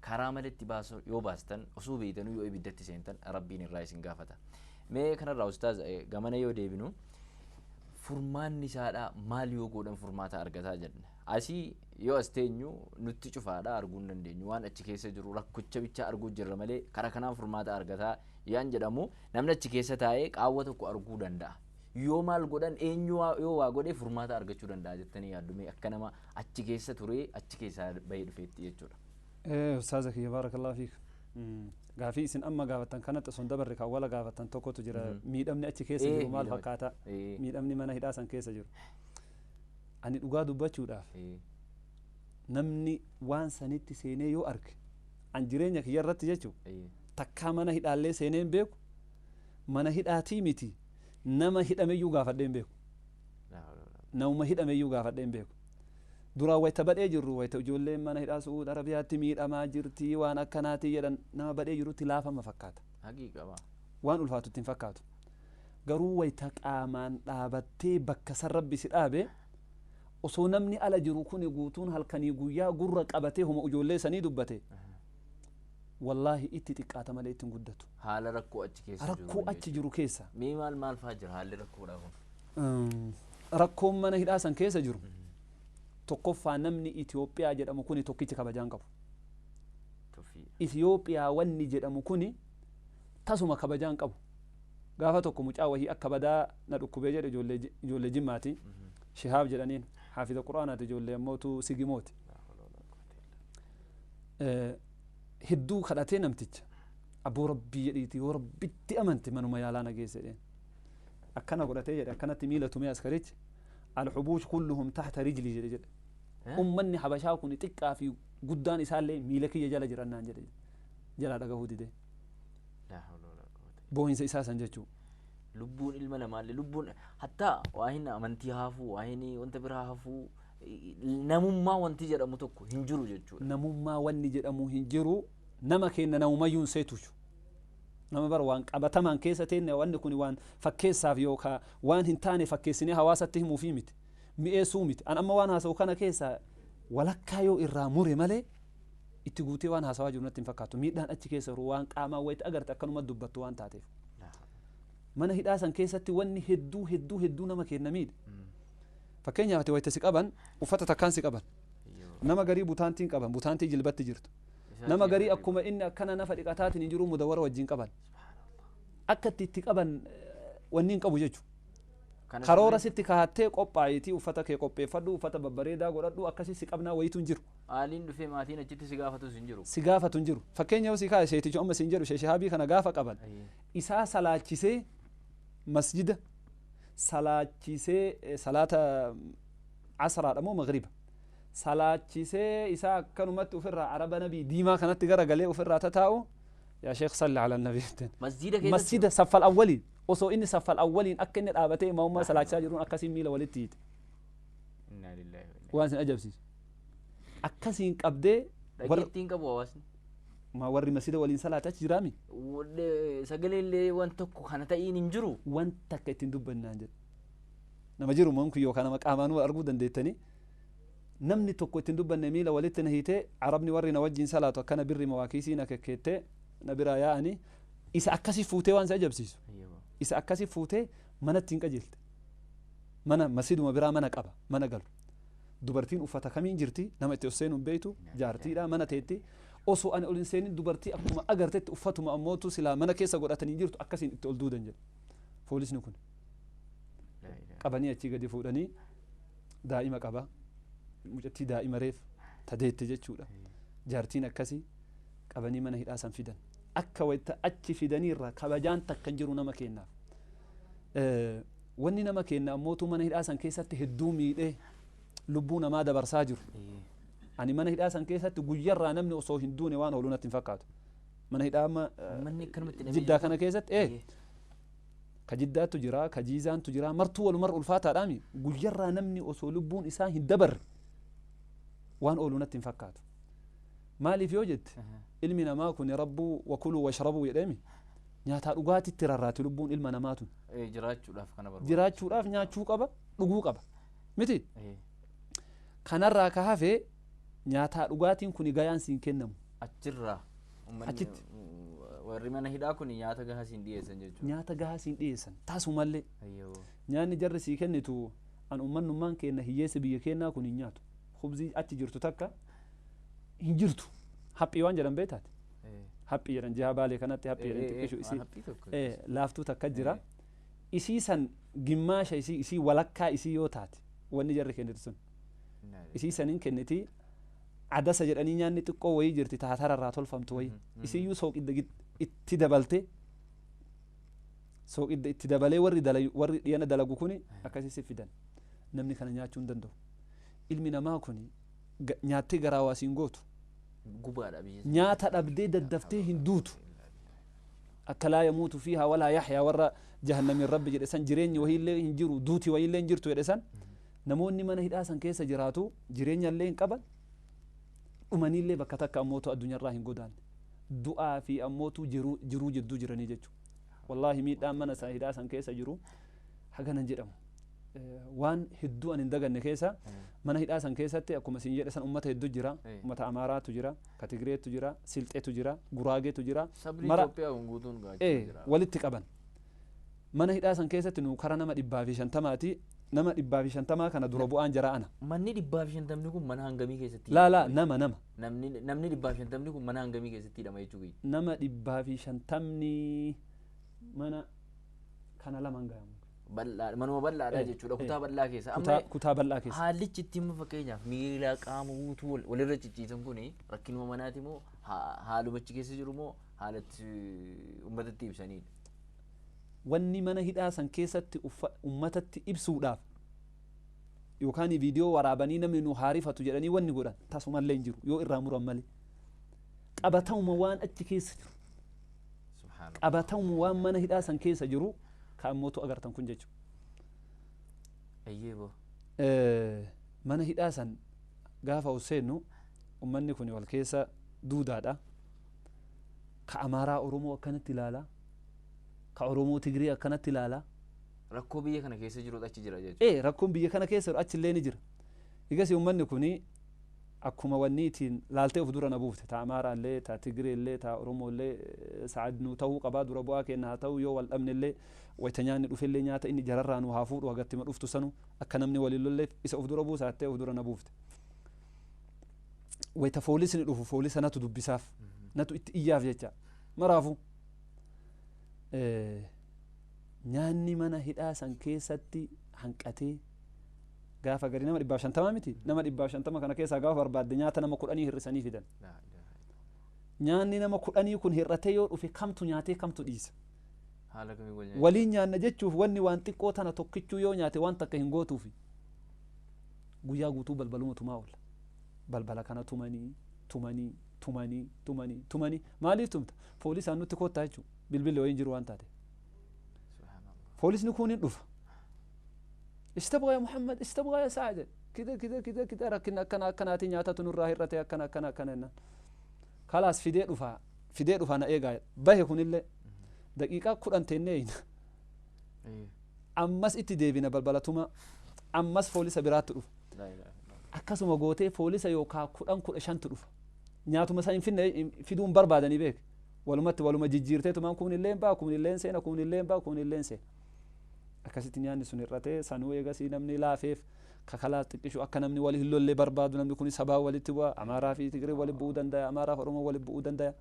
karaa maletti baasu yoo baastan osoo beeytanuu yoo ibiddatti seentan rabbiin irraa isin gaafata. Mee kanarraa ustaaz gamana yoo deebinu furmaanni isaadha maal yoo godhan furmaata argataa jenna. Asii yoo as teenyu nutti cufaadha arguu hin dandeenyu waan achi keessa jiru rakkocha bichaa arguu jirra malee karaa kanaan furmaata argataa yaan jedhamu namni achi keessa taa'ee qaawwa tokko arguu danda'a. Yoo maal godhan eenyu yoo waa godhe furmaata argachuu danda'a jettanii yaaddu akka nama achi keessa turee achi keessaa bahee dhufeetti jechuudha. Ustaaza kiyya baarakallahu fiik. Gaafii isin amma gaafattan kanatti osoo hin dabarre kan wala gaafattan tokkotu jira miidhamni achi keessa jiru maal fakkaata miidhamni mana hidhaa san keessa jiru. Ani dhugaa dubbachuudhaaf namni waan sanitti seenee yoo arge an jireenya kiyya irratti jechuu takkaa mana hidhaallee seenee hin beeku mana hidhaatii miti nama hidhameyyuu gaafadhee hin beeku. Namuma hidhameyyuu gaafadhee hin beeku. Duraan wayita badhee jirru wayita ijoolleen mana hidhaa Su'uud Arabiyaatti miidhamaa jirti waan akkanaati jedhan nama badhee jirutti laafama fakkaata. Waan ulfaatu ittiin fakkaatu. Garuu wayita qaamaan dhaabattee bakka san rabbi si dhaabe osoo namni ala jiru kuni guutuun halkanii guyyaa gurra qabatee homa ijoollee sanii dubbate wallaahi itti xiqqaata malee ittiin guddatu. Haala rakkoo achi keessa jiru. Rakkoo achi jiru keessa. Mee maal maal fa'aa jira haalli rakkoodhaa kun? Rakkoon mana hidhaa san keessa jiru. Tokkoffaa namni Itoophiyaa jedhamu kuni tokkichi kabajaan qabu. Itoophiyaa wanni jedhamu kuni tasuma kabajaan qabu. Gaafa tokko mucaa wahii akka badaa na dhukkubee jedhe ijoollee Jimmaati. Shihaab jedhaniin haafiza Quraanaati ijoollee ammootu Sigimooti. Hedduu kadhatee namticha abboo rabbii jedhiiti yoo rabbitti amante manuma yaalaa na geesse jedheen. Akkana godhatee jedhe akkanatti miila tumee askarichi alhubuush kulluhum tahta rijlii jedhe jedhe. Ummanni Habashaa kun xiqqaa fi guddaan isaallee miila kiyya jala jirannaan jedhe jalaa dhagahuu didee. Boohinsa isaa san jechuu. Lubbuun ilma namaallee lubbuun hattaa waa hin amantii haafuu waa hin wanta biraa hafuu namummaa wanti jedhamu tokko hin jiru jechuudha. Namummaa wanni jedhamu hin jiru nama keenya namumayyuu hin seetuchu. Nama bara waan qabatamaan keessa teenne wanni kun waan fakkeessaaf yookaan waan hin taane fakkeessinee hawaasatti himuufii miti. Mi'eessuu miti. An amma waan haasa'u kana keessa walakkaa yoo irraa mure malee itti guutee waan haasawaa jiru natti hin fakkaatu. Miidhaan achi keessa jiru waan qaamaan wayitti agarte akkanuma dubbattu waan taateef. Mana hidhaa san keessatti wanni hedduu hedduu hedduu nama kenna miidha. Fakkeenyaaf ati wayita si qaban uffata takkaan si qaban. Nama garii butaantiin qaban butaantii jilbatti jirtu. Nama garii akkuma inni akkana nafa dhiqataatiin hin jiru mudawwara wajjin qaban. Akka itti qaban wanni hin qabu jechuudha. Karoora sitti kaa'attee qophaa'iitii uffata kee qopheeffadhu uffata babbareedaa godhadhu akkasii si qabnaa wayitu hin jiru. Haaliin dhufee maatiin achitti si gaafatus hin jiru. Si gaafatu hin jiru. Fakkeenya yoo si kaa'e sheetichi amma siin jedhu sheeshaabii kana gaafa qaban isaa salaachisee masjida salaachisee salaata asraadha moo magriba salaachisee isaa akkanumatti ofirraa araba nabii diimaa kanatti garagalee ofirraa tataa'u yaa sheekh salli ala nabii jetteen. Masjida saffal awwaliin osoo inni saffal awwaliin akka inni dhaabatee imaamummaa salaachaa jiruun akkasiin miila walitti hiite. Waan isin ajabsiisu. Akkasiin qabdee. Dhageettiin qabu hawaasni. Ma warri masjida waliin salaate achi jiraami? Sagalee illee waan tokko kana ta'iin hin jiru. Wanta akka ittiin dubbannaan jedhe. Nama jiru moon kun yookaan nama qaamaanuu arguu dandeettanii. Namni tokko ittiin dubbanne miila walitti na hiitee arabni warri na wajjin salaatu akkana birri mawaakiisii na kekkeettee na biraa yaa'anii isa akkasii fuutee waan isa ajabsiisu. Isa akkasii fuutee manatti hin qajeelte. Mana masjiduma biraa mana qaba mana galu. Dubartiin uffata kamiin jirti nama itti ol seenuu hin beektu jaartiidha mana teetti. Osoo ani ol hin seenin dubartii akkuma agartetti uffatuma ammootu silaa mana keessa godhatanii jirtu akkasiin itti ol duudan jedhe. Poolisni kun. Qabanii achii gadi fuudhanii daa'ima qaba. Mucattii daa'ima reef tadeette jechuudha. Jaartiin akkasii qabanii mana hidhaa san fidan. Akka wayita achi fidaniirra kabajaan takka hin jiru nama kennaaf. Wanni nama kenna ammootu mana hidhaa san keessatti hedduu miidhee lubbuu namaa dabarsaa jiru. Ani mana hidhaa san keessatti guyyarraa namni osoo hin duune waan oolu natti hin fakkaatu. Mana hidhaa amma Jiddaa kana keessatti ka Jiddaattu jira, ka Jiizaantu jira, martuu walumarra ulfaataadhaami. Guyyarraa namni osoo lubbuun isaa hin dabarre waan oolu natti hin fakkaatu. Maaliif yoo jette ilmi namaa kun rabbuu wakuluu washrabuu jedheemi nyaataa dhugaatitti rarraati lubbuun ilma namaa tun. Jiraachuudhaaf kana barbaada. Jiraachuudhaaf nyaachuu qaba, dhuguu qaba. Miti? Kanarraa ka hafe nyaataa dhugaatiin kun gayaan siin kennamu. Achirraa. Achitti. Warri mana hidhaa kun nyaata gahaa siin dhiyeessan jechuudha. Nyaata gahaa siin dhiyeessan taasumallee. Nyaanni jarri sii kennitu an ummannummaan kenna hiyyeessi biyya kennaa kun hin nyaatu. Khubzii achi jirtu takka hin jirtu. Haphii waan jedhan beektaati. Haphii jedhan jiha baalee kanatti haphii jedhan xiqqishu isii laaftuu takka jira. Isii san gimmaasha isii isii walakkaa isii yoo taate wanni jarri kennitu sun. Isii saniin kenniti adasa jedhanii nyaanni xiqqoo wayii jirti taatararraa tolfamtu wayii. Isiyyuu sooqidda itti dabalte sooqidda itti dabalee warri dhiyana dalagu kuni akkasii si fidan. Namni kana nyaachuu hin danda'u. Ilmi namaa kun nyaattee garaa waa siin gootu. Nyaata dhabdee daddaftee hin duutu. Akka laa yamuutu fiihaa walaa yaxyaa warra jahannamiin rabbi jedhe san jireenyi wahiillee hin jiru duuti wahiillee hin jirtu jedhe san namoonni mana hidhaa san keessa jiraatu jireenya illee hin qaban dhumaniillee bakka takka ammootu addunyaarraa hin godaanne du'aa fi ammootu jiruu jidduu jiranii jechuudha. Wallaahi miidhaan mana hidhaa san keessa jiru haganan jedhamu. Waan hedduu an hin daganne keessa mana hidhaa san keessatti akkuma isin jedhe san ummata hedduu jira. Ummata Amaaraatu jira, ka Tigreetu jira, Silxeetu jira, Guraageetu jira. Mara walitti qaban. Mana hidhaa san keessatti nu kara nama 150ti. Nama 150 kana dura bu'aan jara ana. Manni 150 kun mana hangamii keessatti? Laa laa nama nama. Namni 150 kun mana hangamii keessatti hidhama jechuudha. Nama 150 mana kana lamaan gahamu. Bal'aa manuma bal'aadha jechuudha kutaa bal'aa keessa. Kutaa bal'aa keessa. Haallichi itti hima fakkeenyaaf miila qaama guutuu walirra cicciisan kun rakkinuma manaati moo haalumachi keessa jiru moo haalatti uummatatti ibsanidha? Wanni mana hidhaa san keessatti uummatatti ibsuudhaaf yookaan viidiyoo waraabanii namni nu haarifatu jedhanii wanni godhan tasumallee hin jiru yoo irraa muran malee. Qabatama waan achi keessa jiru. Qabatama waan mana hidhaa san keessa jiru ka ammootu agartan kun jechuudha. Mana hidhaa san gaafa ol seennu uummanni kun wal keessa duudaadha. Ka Amaaraa Oromoo akkanatti ilaala. Ka Oromoo Tigree akkanatti ilaala. Rakkoo biyya kana keessa jiru achi jira jechuudha. Rakkoon biyya kana keessa jiru achillee ni jira. Egas uummanni kun akkuma wanni ittiin laaltee of dura na buufte ta Amaaraa illee ta Tigree illee ta Oromoo illee sa'ad nu ta'uu qabaa dura bu'aa kenna haa ta'u yoo wal dhabne illee wayita nyaanni dhufe illee nyaata inni jararraa nu haa fuudhu hagatti ma dhuftu sanu akka namni waliin lolleef isa of dura buusa of dura na buufte. Wayita foolisni dhufu foolisa natu dubbisaaf natu itti iyyaaf jecha maraafu. Nyaanni mana hidhaa san keessatti hanqatee gaafa gadi nama 150 miti nama 150 kana keessaa gaafa barbaadde nyaata nama 10 hir'isanii fidan. Nyaanni nama 10 kun hir'atee yoo dhufe kamtu nyaatee kamtu dhiisa. Waliin nyaanna jechuuf wanni waan xiqqoo tana tokkichuu yoo nyaate waan takka hin gootuufi. Guyyaa guutuu balbaluma tumaa oola. Balbala kana tumanii tumanii tumanii tumanii tumanii maaliif tumta? Poolisaan nutti koottaa jechuudha. Bilbilli wayiin jiru waan taate. Poolisni kun hin dhufa. ايش تبغى يا محمد؟ ايش تبغى يا سعد؟ كذا كذا كذا كذا ركنا كنا كناتي نياتا تنور راهرتي كنا كنا كنا خلاص في دير وفا في دير وفا انا ايه قاعد باهي كون اللي دقيقة كل انتين امس اتي ديبنا بلبلتما امس فوليسا برات رuf akkasuma gootee foolisa yookaa 10 15 dhufa nyaatuma san hin fiduun barbaadanii beek walumatti waluma jijjiirteetumaan kun illee baa kun illee seena kun illee baa kun illee seena akkasitti nyaanni sun hir'atee sanuu eegasii namni laafeef kakalaa xiqqishu akka namni wali hin lollee barbaadu namni kun sabaa walitti bu'a Amaaraa fi Tigree wali bu'uu danda'a Amaaraa fi Oromoo wali bu'uu danda'a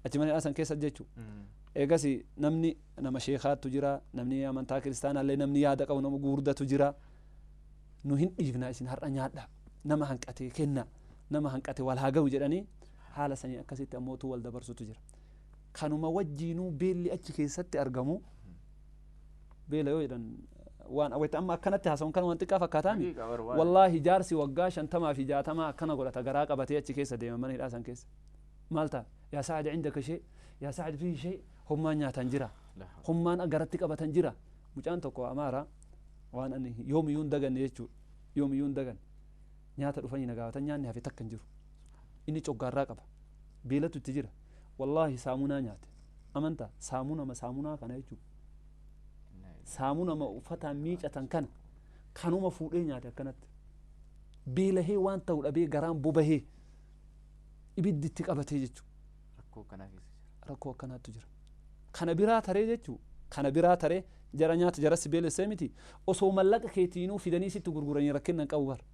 achi mana hidhaa san keessa jechuu Eegas namni nama sheekaattu jira, namni amantaa kiristaanaallee namni yaada qabu nama gurguddatu jira. Nu hin dhiifnaa isin har'a nyaadha, nama hanqatee kenna, nama hanqate wal haa ga'u jedhanii haala sanii akkasitti ammootu wal dabarsutu jira. Kanuma wajjiinuu beelli achi keessatti argamu beela yoo jedhan waan wayita amma akkanatti haasa'uun kan waan xiqqaa fakkaataami. Wallaahi jaarsi waggaa 50 fi 60 akkana godhata garaa qabatee achi keessa deema mana hidhaa san keessa. Maal ta'a? Yaa Saacid indaka shee, yaa Saacid fiihi shee, hummaan nyaatan jira, hummaan garatti qabatan jira. Mucaan tokko Amaara waan ani yoomiyyuu hin daganne jechuudha. Yoomiyyuu hin daganne. Nyaata dhufanii na gaafatan nyaanni hafe takka hin jiru. Inni coggaarraa qaba. Beelatu itti jira. Wallaahi saamunaa nyaate. Amantaa saamunama saamunaa kana jechuudha. Saamunama uffataan miicatan kana kanuma fuudhee nyaate akkanatti. Beelahee waan ta'u dhabee garaan bobahee ibiddi itti qabatee jechuudha. Rakkoo akkanaatu jira. Kana biraa taree jechuudha. Kana biraa taree jara nyaata jaras beelessee miti. Osoo mallaqa keetiinuu fidanii sitti gurguranii rakkina hin qabu bara.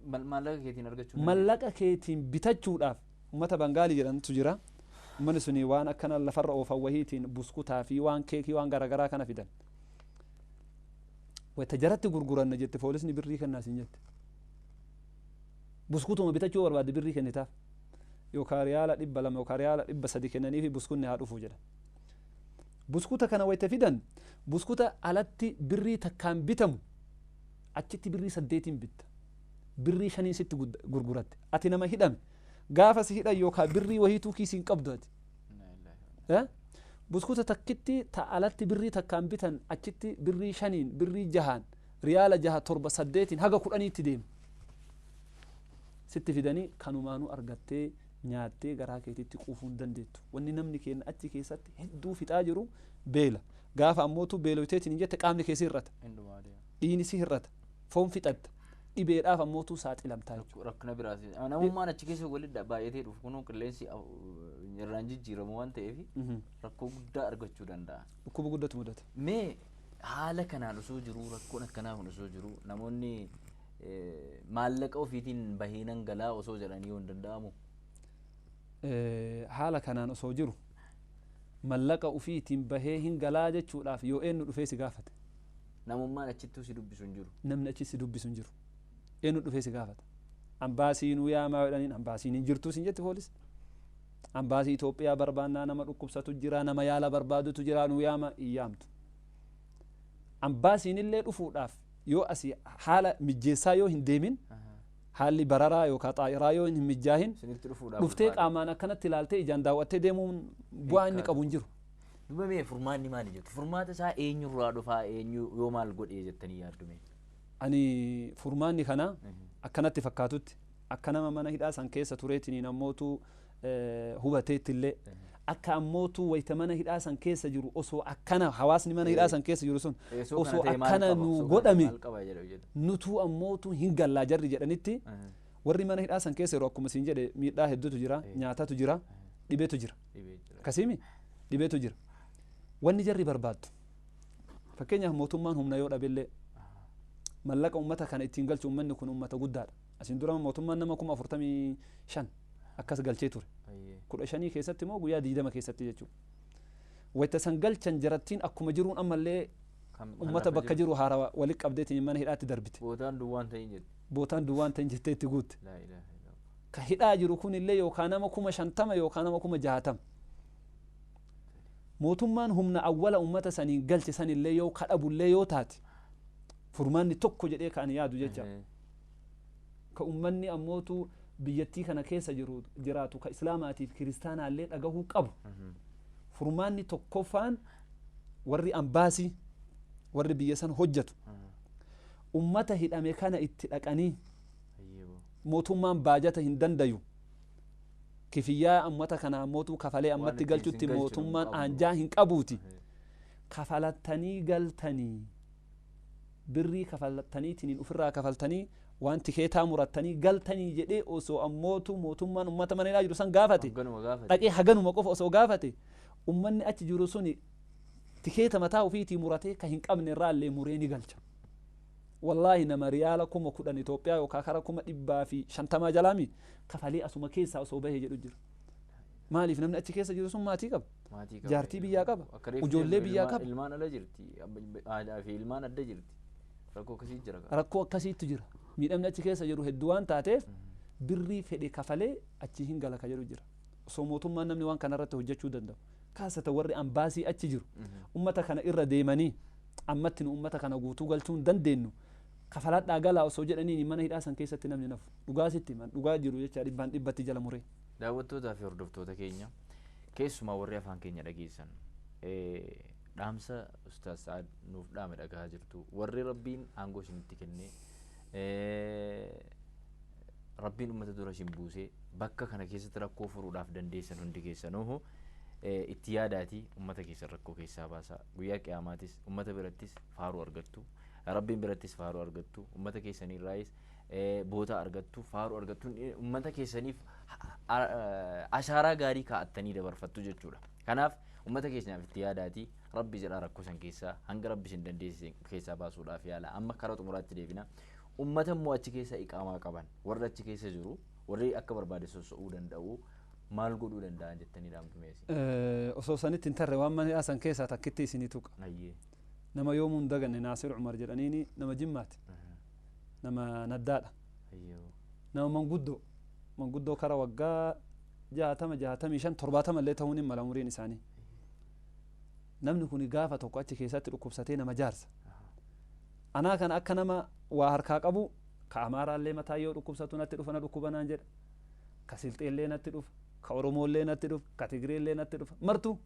Mallaqa keetiin argachuu Mallaqa keetiin bitachuudhaaf uummata Bangaalii jedhantu jira. Uummanni suni waan akkana lafarra oofan wahiitiin buskutaa fi waan keekii waan garaagaraa kana fidan. Wayita jaratti gurguranna jette poolisni birrii kennaa siin jette. Buskutuma bitachuu barbaadde birrii kennitaaf. Yookaan riyaala 200 yookaan riyaala 300 kennanii fi buskunni haa dhufu jedhan. Buskuta kana wayita fidan buskuta alatti birrii takkaan bitamu achitti birrii 8 bitta. Birrii 5 sitti gurguratte. Ati nama hidhame. Gaafa si hidhan yookaan birrii wahiituu kiisii hin qabdu ati. Buskuta takkitti ta alatti birrii takkaan bitan achitti birrii 5 birrii 6 riyaala 6 7 8 haga 10tti deema. Sitti fidanii kanumaanuu argattee nyaattee garaa keetitti quufuu hin dandeettu. Wanni namni keenya achi keessatti hedduu fixaa jiru beela. Gaafa ammootu beeloyteetiin hin jette qaamni kee si hir'ata. Dhiigni si hir'ata. Foon fixatta. Dhibeedhaaf ammootu saaxilamtaa jechuudha. Rakkina biraati. Namummaan achi keessa walitti baay'atee dhufu kunuu qilleensi irraan jijjiiramu waan ta'eef rakkoo guddaa argachuu danda'a. Dhukkuba guddatu mudata. Mee haala kanaan osoo jiruu rakkoon akkanaa kun osoo jiruu namoonni maallaqa ofiitiin bahiinan galaa osoo jedhanii yoo hin danda'amu? Haala kanaan osoo jiru mallaqa ofiitiin bahee hin galaa jechuudhaaf yoo eenyu dhufee si gaafate? Namummaan achittuu si dubbisu hin jiru. Namni achi si dubbisu hin jiru. Eenyu dhufee si gaafata? Ambaasii nuu yaamaa jedhaniin ambaasiin hin jirtu sin jetti poolis. Ambaasii Itoophiyaa barbaannaa nama dhukkubsatu jira, nama yaala barbaadutu jira nuu yaama hin yaamtu. Ambaasiin illee dhufuudhaaf yoo asii haala mijjeessaa yoo hin deemin haalli bararaa yookaan xaa'iraa yoo hin mijjaahin dhuftee qaamaan akkanatti ilaaltee ijaan daawwattee deemuun bu'aa inni qabu hin jiru. Duba mee furmaanni maali jettu? Furmaata isaa eenyurraa dhufaa eenyu yoo maal godhee jettanii yaaddu mee? Ani furmaanni kana akkanatti fakkaatutti akka nama mana hidhaa san keessa tureetiin ammootu hubateetti illee akka ammootu wayita mana hidhaa san keessa jiru osoo akkana hawaasni mana hidhaa san keessa jiru sun osoo akkana nu godhame nutuu ammootu hin gallaa jarri jedhanitti warri mana hidhaa san keessa yeroo akkuma siin jedhe miidhaa hedduutu jira, nyaatatu jira, dhibeetu jira. Akkasiimi dhibeetu jira. Wanni jarri barbaaddu fakkeenyaaf mootummaan humna yoo dhabe mallaqa uummata kana ittiin galchu uummanni kun uummata guddaadha. Asiin dura mootummaan nama 45,000 akkas galchee ture. 15 keessatti immoo guyyaa 20 keessatti jechuudha. Wayita san galchan jarattiin akkuma jiruun ammallee uummata bakka jiru haarawaa walitti qabdeetiin mana hidhaatti darbite. Bootaan duwwaan ta'in jette. Bootaan duwwaan ta'in jettee itti guutte. Ka hidhaa jiru kunillee yookaan nama 50,000 yookaan nama 60,000. Mootummaan humna awwala uummata saniin galche sanillee yoo kadhabullee yoo taate furmaanni tokko jedhee kan yaadu jecha. Ka uummanni ammootu biyyattii kana keessa jiru jiraatu ka islaamaatiif kiristaanaallee dhagahuu qabu. Furmaanni tokkoffaan warri ambaasii warri biyya san hojjetu ummata hidhame kana itti dhaqanii mootummaan baajata hin dandayu. Kifiyyaa ummata kana ammootu kafalee ammatti galchutti mootummaan aanjaa hin qabuuti. Kafalattanii galtanii birrii kafalattaniitiin ofirraa kafaltanii waan tikeetaa murattanii galtanii jedhee osoo ammootu mootummaan ummata mana hidhaa jiru san gaafate dhaqee haganuma qofa osoo gaafate ummanni achi jiru suni tikeeta mataa ofiitii muratee ka hin qabne irraallee muree ni galcha. Wallaahi nama riyaala 10,000 Itoophiyaa yookaan kara 150,000 jalaami kafalee asuma keessaa osoo bahee jedhu jira. Maaliif namni achi keessa jiru sun maatii qaba. Jaartii biyyaa qaba. Ijoollee biyyaa qaba. Ilmaan ala jirti. Aadaa fi ilmaan adda jirti. Rakkoo akkasii jira. Rakkoo akkasiitu jira. Miidhamni achi keessa jiru hedduu waan taateef birrii fedhe kafalee achi hin gala ka jedhu jira. Osoo mootummaan namni waan kanarratti hojjechuu danda'u. Kaasata warri ambaasii achi jiru. Ummata kana irra deemanii ammatti nu ummata kana guutuu galchuu hin dandeenyu. Kafaladhaa galaa osoo jedhaniin mana hidhaa san keessatti namni nafu. Dhugaa sitti himan dhugaa jiru jecha dhibbaan dhibbatti jala muree. Daawwattootaa fi hordoftoota keenya keessumaa warri afaan keenya dhageessan dhaamsa Ustaaz Sa'aad nuuf dhaame dhagahaa jirtu warri rabbiin aangoo isinitti kennee rabbiin uummata dura isin buusee bakka kana keessatti rakkoo furuudhaaf dandeessan hundi keessanuu itti yaadaatii uummata keessan rakkoo keessaa baasaa guyyaa qiyaamaatis uummata birattis faaruu argattu rabbiin birattis faaruu argattu uummata keessaniirraayis boota argattu faaruu argattu uummata keessaniif ashaaraa gaarii kaa'attanii dabarfattu jechuudha. Kanaaf uummata keenyaaf itti yaadaatii rabbi jedhaa rakkoo san keessaa hanga rabbi isin dandeessise keessaa baasuudhaaf yaala amma karaa xumuraatti deebina. Uummata immoo achi keessa iqaamaa qaban warri achi keessa jiru warri akka barbaade soso'uu danda'u maal godhuu danda'an jettanii dhaamtu meesi. Osoo sanitti hin tarre waan mana san keessaa takkitti isinii tuqa. Nama yoomuu hin daganne Naasir Umar jedhaniini nama Jimmaati. Nama Naddaadha. Nama manguddoo manguddoo kara waggaa 60 65 70 illee ta'uun hin mala umriin isaanii. Namni kun gaafa tokko achi keessatti dhukkubsatee nama jaarsa. Anaa kana akka nama waa harkaa qabu ka Amaaraallee mataa yoo dhukkubsatu natti dhufa na dhukkubanaan jedha. Ka Silxeellee natti dhufa, ka Oromoollee natti dhufa, ka Tigreellee natti dhufa. Martuu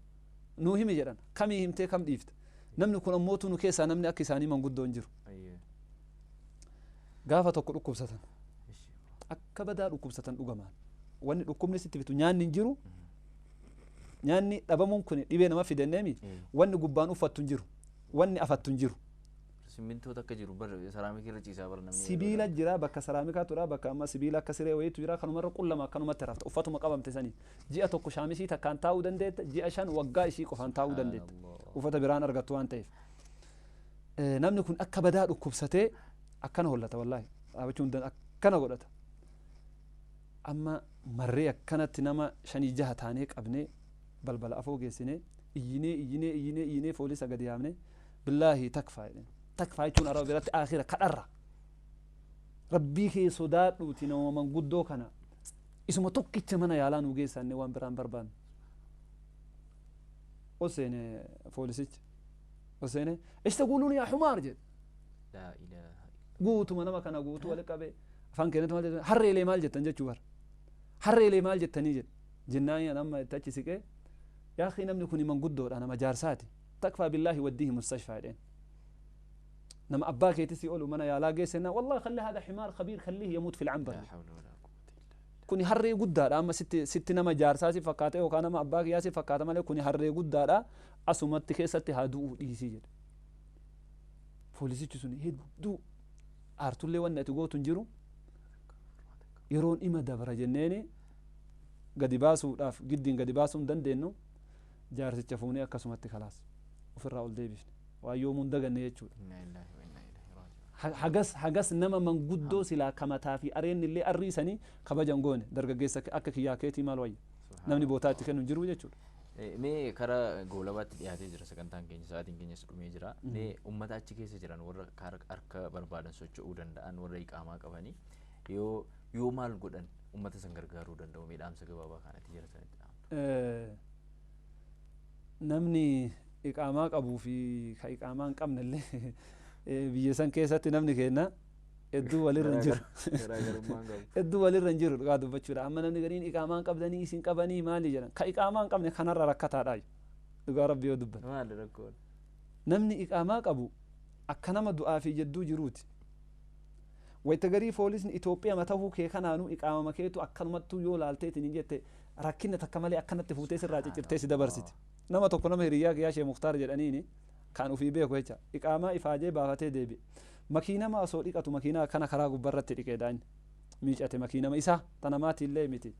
nuu himi jedhan kamii himtee kam dhiifte. Namni kun ammootu nu keessaa namni akka isaanii manguddoo hin jiru. Gaafa tokko dhukkubsatan. Akka badaa dhukkubsatan dhugamaan. Wanni dhukkubni sitti fitu nyaanni hin jiru. Nyaanni dhabamuun kun dhibee nama fidenneemi. Wanni gubbaan uffattu hin jiru. Wanni afattu hin jiru. Simmintoota akka jiru bara saraamikii irra ciisaa bara namni. Sibiila jira bakka saraamikaa tura bakka amma sibiila akka siree wayiitu jira kanumarra qullama akkanumatti rafta uffatuma qabamte sanii ji'a tokko shaamisii takkaan taa'uu dandeetta ji'a 5 waggaa ishii qofaan taa'uu dandeetta uffata biraan argattu waan ta'eef. Namni kun akka badaa dhukkubsatee akkana hollata wallaahi dhaabachuun akkana godhata. Amma marree akkanatti nama 5 6 taanee qabnee balbala afoo geessinee iyyinee iyyinee iyyinee iyyinee foolisa gadi yaamnee billaahi takfaa jedheen. Takfaa jechuun araba biratti aakhira kadharra. Rabbii kee sodaadhuuti nama manguddoo kana isuma tokkicha mana yaalaa nu geessanne waan biraan barbaannu. Oseene foolisichi. Oseene ish taquluun yaa humaar jedhe. Guutuma nama kana guutuu wali qabee afaan keenyatti maal jettan harreelee maal jettan jechuu bara. Harreelee maal jettanii jedhe. Jennaan amma itti achi siqee yaa akhi namni kun manguddoodha nama jaarsaati. Takfaa billaahi waddihi mustashfaa jedheen. Nama abbaa keetti si olu mana yaalaa geessenna wallahi khalli hada himaar khabiir khallihi yamuut fil cambar. Kuni harree guddaadha amma sitti nama jaarsaa si fakkaate yookaan nama abbaa kiyyaa si fakkaata malee kuni harree guddaadha asumatti keessatti haa du'uu dhiisii jedhe. Poolisichi sun hedduu aartullee wanni ati gootu hin jiru yeroon ima dabra jenneeni gadi baasuudhaaf giddiin gadi baasuu hin dandeenyu jaarsicha fuunee akkasumatti kalaas ofirraa ol deebifne. Waan yoomuu hin daganne jechuudha. Hagas nama manguddoo silaa kamataa fi areen illee arriisanii kabajan goone dargaggeessa akka kiyyaa keetii maal wayya namni bootaa itti kennu hin jiru jechuudha. Mee karaa goolabaatti dhiyaatee jira sagantaan keenya sa'aatiin keenyas dhumee jira. Mee uummata achi keessa jiran warra harka barbaadan socho'uu danda'an warra iqaamaa qabanii yoo maal godhan uummata san gargaaruu danda'u mee dhaamsa gabaabaa kanatti jira sanitti dhaamtu. Namni iqaamaa qabuu fi ka iqaamaa hin qabne illee biyya san keessatti namni kenna hedduu walirra hin jiru. Hedduu walirra hin jiru dhugaa dubbachuudha. Amma namni gariin iqaamaa hin qabdanii isin qabanii maali jedhan. Ka iqaamaa hin qabne kanarra rakkataadha. Dhugaa rabbi yoo dubbate. Maali rakkoon? Namni iqaamaa qabu akka nama du'aa fi jedduu jiruuti. Wayita garii foolisni Itoophiyaa matahuu kee kanaanuu iqaamama keetu akkanumattuu yoo laalteetiin hin jette rakkina takka malee akkanatti fuutee sirraa ciccirtee si dabarsiti. Nama tokko nama hiriyyaa kiyyaa Shee Muktaar jedhaniini kan ofii beeku jecha iqaamaa ifaajee baafatee deebi'e. Makiinama osoo dhiqatu makiinaa akkana karaa gubbaarratti dhiqeedha inni. Miicate makiinama isaa tanamaati illee miti.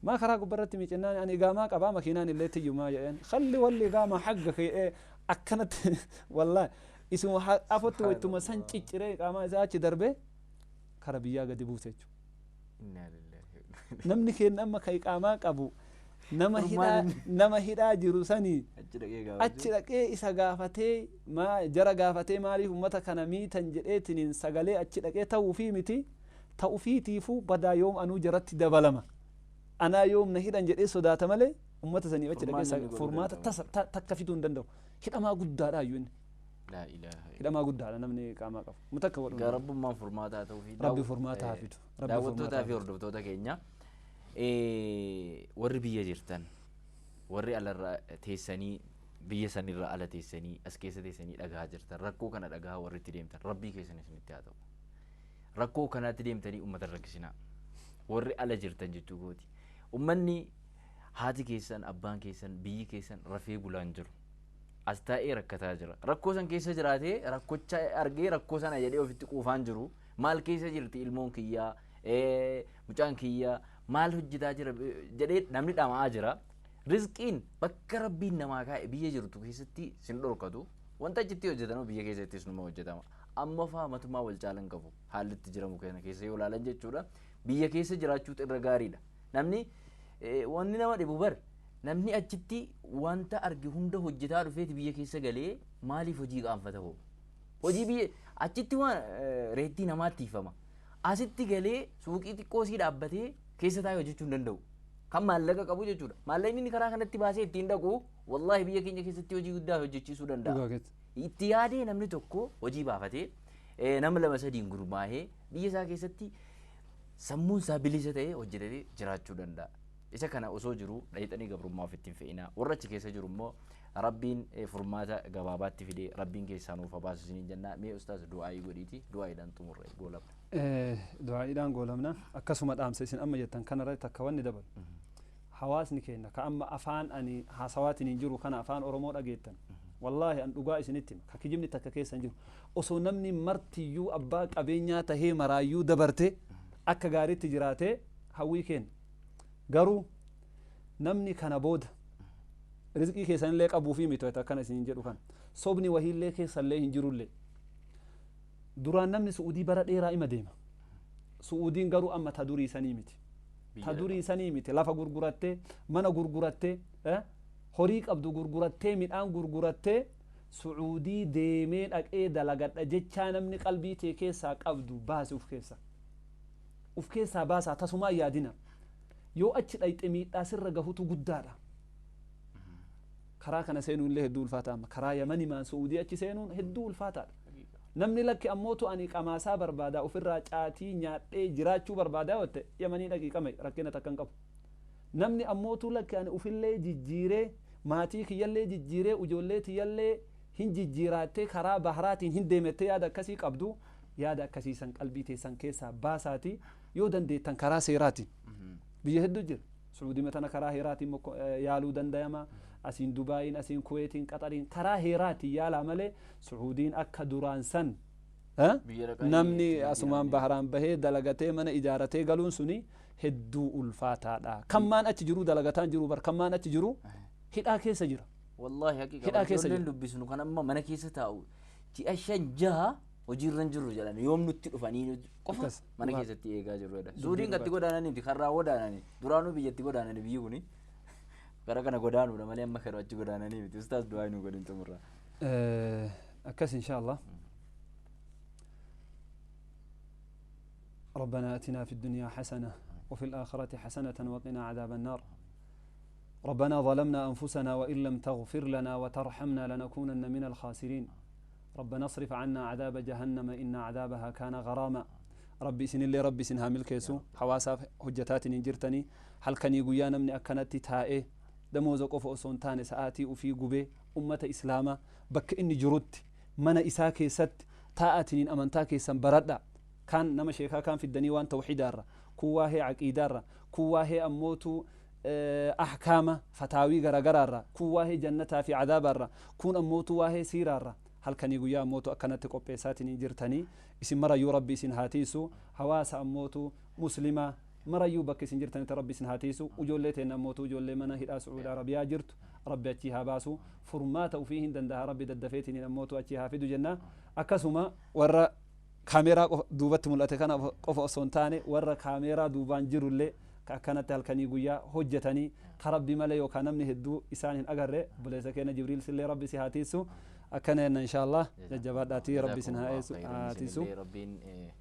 Maa karaa gubbaarratti miicennaan ani iqaamaa qabaa makiinaan illee tiyyumaa jedheen. Khalli walli iqaamaa hagga kee akkanatti wallaahi isuma afotti wayituma san cicciree iqaamaa isaa achi darbee kara biyyaa gadi buuse jechuudha. Namni keenya amma ka iqaamaa qabu Nama hidhaa jiru sanii achi dhaqee isa gaafatee jara gaafatee maaliif ummata kana miitan jedheetiniin sagalee achi dhaqee ta'uufii miti ta'ufiitiifuu badaa yoom anuu jaratti dabalama anaa yoom na hidhan jedhee sodaata malee ummata saniif achi dhaqee furmaata takka fiduu hin danda'u. Hidhamaa guddaadha iyyuu inni. Hidhamaa guddaadha namni qaamaa qabu. Mutakka godhu. Rabbummaan furmaataa ta'uu fi Rabbi furmaata haa fidu. Daawwattootaa fi hordoftoota keenya warri biyya jirtan warri alarraa teessanii biyya sanirraa ala teessanii as keessa teessanii dhagaa jirtan rakkoo kana dhagaa warri itti deemtan rabbii keessan isinitti haa ta'u. Rakkoo kanaatti deemtanii uummata rakkisinaa. Warri ala jirtan jechuu kooti. Uummanni haati keessan abbaan keessan biyyi keessan rafee bulaan jiru. As taa'ee rakkataa jira. Rakkoo san keessa jiraatee rakkocha argee rakkoo sana jedhee ofitti quufaan jiru. Maal keessa jirti ilmoon kiyyaa mucaan kiyyaa maal hojjetaa jira jedhee namni dhama'aa jira. Rizqiin bakka rabbiin namaa kaa'e biyya jirtu keessatti sin dhorkatu. Wanta achitti hojjetanu biyya keessattis numa hojjetama. Amma faa matumaa wal caalan qabu haalli itti jiramu kana keessa yoo ilaalan jechuudha. Biyya keessa jiraachuutu irra gaariidha. Namni wanni nama dhibu bar namni achitti wanta arge hunda hojjetaa dhufeeti biyya keessa galee maaliif hojii qaanfata hoo? Hojii biyya achitti waan reettii namaatti ifama. Asitti galee suuqii xiqqoo sii dhaabbatee keessa taa'ee hojjechuu hin danda'u. Kan maallaqa qabu jechuudha. Maallaqni inni karaa kanatti baasee ittiin dhaqu wallaahi biyya keenya keessatti hojii guddaa hojjechiisuu danda'a. Itti yaadee namni tokko hojii baafatee nama lama sadiin gurmaa'ee biyya isaa keessatti sammuun isaa bilisa ta'ee hojjetatee jiraachuu danda'a. Isa kana osoo jiru dhayixanii gabrummaa ofitti hin fe'inaa. Warra achi keessa jiru immoo rabbiin furmaata gabaabaatti fidee rabbiin keessaa nuuf haa baasu isiniin jennaa. Mee ustaas du'aayii godhiiti du'aayiidhaan xumurre goolabna. Du'aayiidhaan goolabna. Akkasuma dhaamsa isin amma jettan kanarratti akka wanni dabalu. Hawaasni keenya ka amma afaan ani haasawaatiin hin jiru kana afaan Oromoo dhageettan. Wallaahi an dhugaa isinitti hima. Ka kijibni takka keessa hin jiru. Osoo namni martiyyuu abbaa qabeenyaa tahee maraayyuu dabarte akka gaariitti jiraatee hawwii keenya. Garuu namni kana booda rizqii keessanillee qabuufii miti akkana isin jedhu kana sobni wahiillee keessallee hin jirullee duraan namni Su'uudii bara dheeraa ima deema. Su'uudiin garuu amma ta durii sanii miti. Ta durii sanii miti lafa gurgurattee mana gurgurattee horii qabdu gurgurattee midhaan gurgurattee Su'uudii deemee dhaqee dalagadha jechaa namni qalbii tee keessaa qabdu baasi uf keessa. Uf keessaa baasaa tasumaa yaadina. Yoo achi dhayxe miidhaa sirra gahutu guddaadha. Karaa kana seenuun illee hedduu ulfaataa amma karaa Yamanimaan Su'uudii achi seenuun hedduu ulfaataadha. Namni lakki ammootu ani qamaasaa barbaadaa ofirraa caatii nyaadhee jiraachuu barbaadaa yoo ta'e Yamanii dhaqii qame rakkina takka hin qabu. Namni ammootu lakki ani ofillee jijjiiree maatii kiyyallee jijjiiree ijoollee tiyyallee hin jijjiiraattee karaa baharaatiin hin deemettee yaada akkasii qabdu yaada akkasiisan qalbii teessan keessaa baasaati yoo dandeettan karaa seeraatiin. Biyya hedduu jira. Su'uudii matana karaa heeraatiin yaaluu danda'ama. Asiin Dubaayin, asiin Kuweetiin, Qaxariin karaa heeraatiin yaalaa malee Su'uudiin akka duraan san namni asumaan baharaan bahee dalagatee mana ijaaratee galuun suni hedduu ulfaataadha. Kammaan achi jiru dalagataan jiru bar kammaan achi jiru hidhaa keessa jira. Wallaahi haqiiqa ijoolleen dubbisnu kan amma mana keessa taa'u ji'a 5 6 hojiirra hin jirru jedhan yoom nutti dhufanii qofa mana keessatti eegaa jirru jedhan. Suudiin gatti godaananii miti karraa godaananii duraanuu biyyatti godaananii biyyi kuni gara kana godaanuudha malee amma karra achi godaananii miti. Ustaas du'aa nu godhin xumurra. Akkas inshaallah. ربنا آتنا في الدنيا حسنة وفي الآخرة حسنة وقنا عذاب النار. ربنا ظلمنا أنفسنا وإن لم تغفر لنا وترحمنا لنكونن من الخاسرين. ربنا اصرف عنا عذاب جهنم إن عذابها كان غراما. ربي سن اللي ربي سن هامل كيسو حواسا حجتات نجرتني هل كان يقويانا من أكنت تائه دموز قف أصون سآتي وفي قبي أمة إسلاما بك إني جرت من إساكي ست تاءتني أمنتاكي سنبرد كان نما شيخا كان في الدنيا وان توحيد كواه عقيدة كواه أموتو أحكام فتاوي غرغرة كواه جنة في عذاب كون أموتو واه سيرة هل كان يقول أموتو أكنت قبيساتني جرتني اسم مرة يربي سن هاتيسو حواس أموتو مسلمة مرة يبكي سن جرتني تربي سن هاتيسو وجولتين أموتو جولة منا هي سعود عربية جرت ربي أتيها باسو فرمات وفيهن دندها ربي ددفيتني أموتو أتيها في جنة أكسما ورا كاميرا دوبت ملأت كان قف أصونتاني ورا كاميرا دوبان جرولي Ka akkanatti halkanii guyyaa hojjetanii ka Rabbi malee yookaan namni hedduu isaan hin agarre, obboleessa keenya Jibriil sillee Rabbi si haa tiisu akkana jenna inshaallah. Jajjabaadhaatii Rabbi isin haa eessu haa tiisu. Rabbiin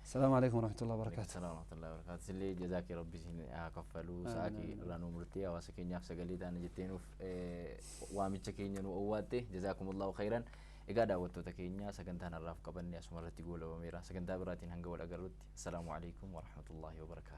السلام عليكم ورحمة الله وبركاته. Salaam warahmatullahi wabarakatuh. Sillee jazaa kee Rabbi isin haa kaffalu. Sa'a kee irraa nuu murtee hawaasa keenyaaf sagalee taana jettee nuuf waamicha keenya nu owwaatte, jazaakumullahu khayran. Egaa daawwattoota keenya, sagantaan har'aaf qabanne asuma irratti goolabameera. Sagantaa biraatiin hanga wal agarrutti, assalaamu alaikum warahmatullahi wabarakaatu.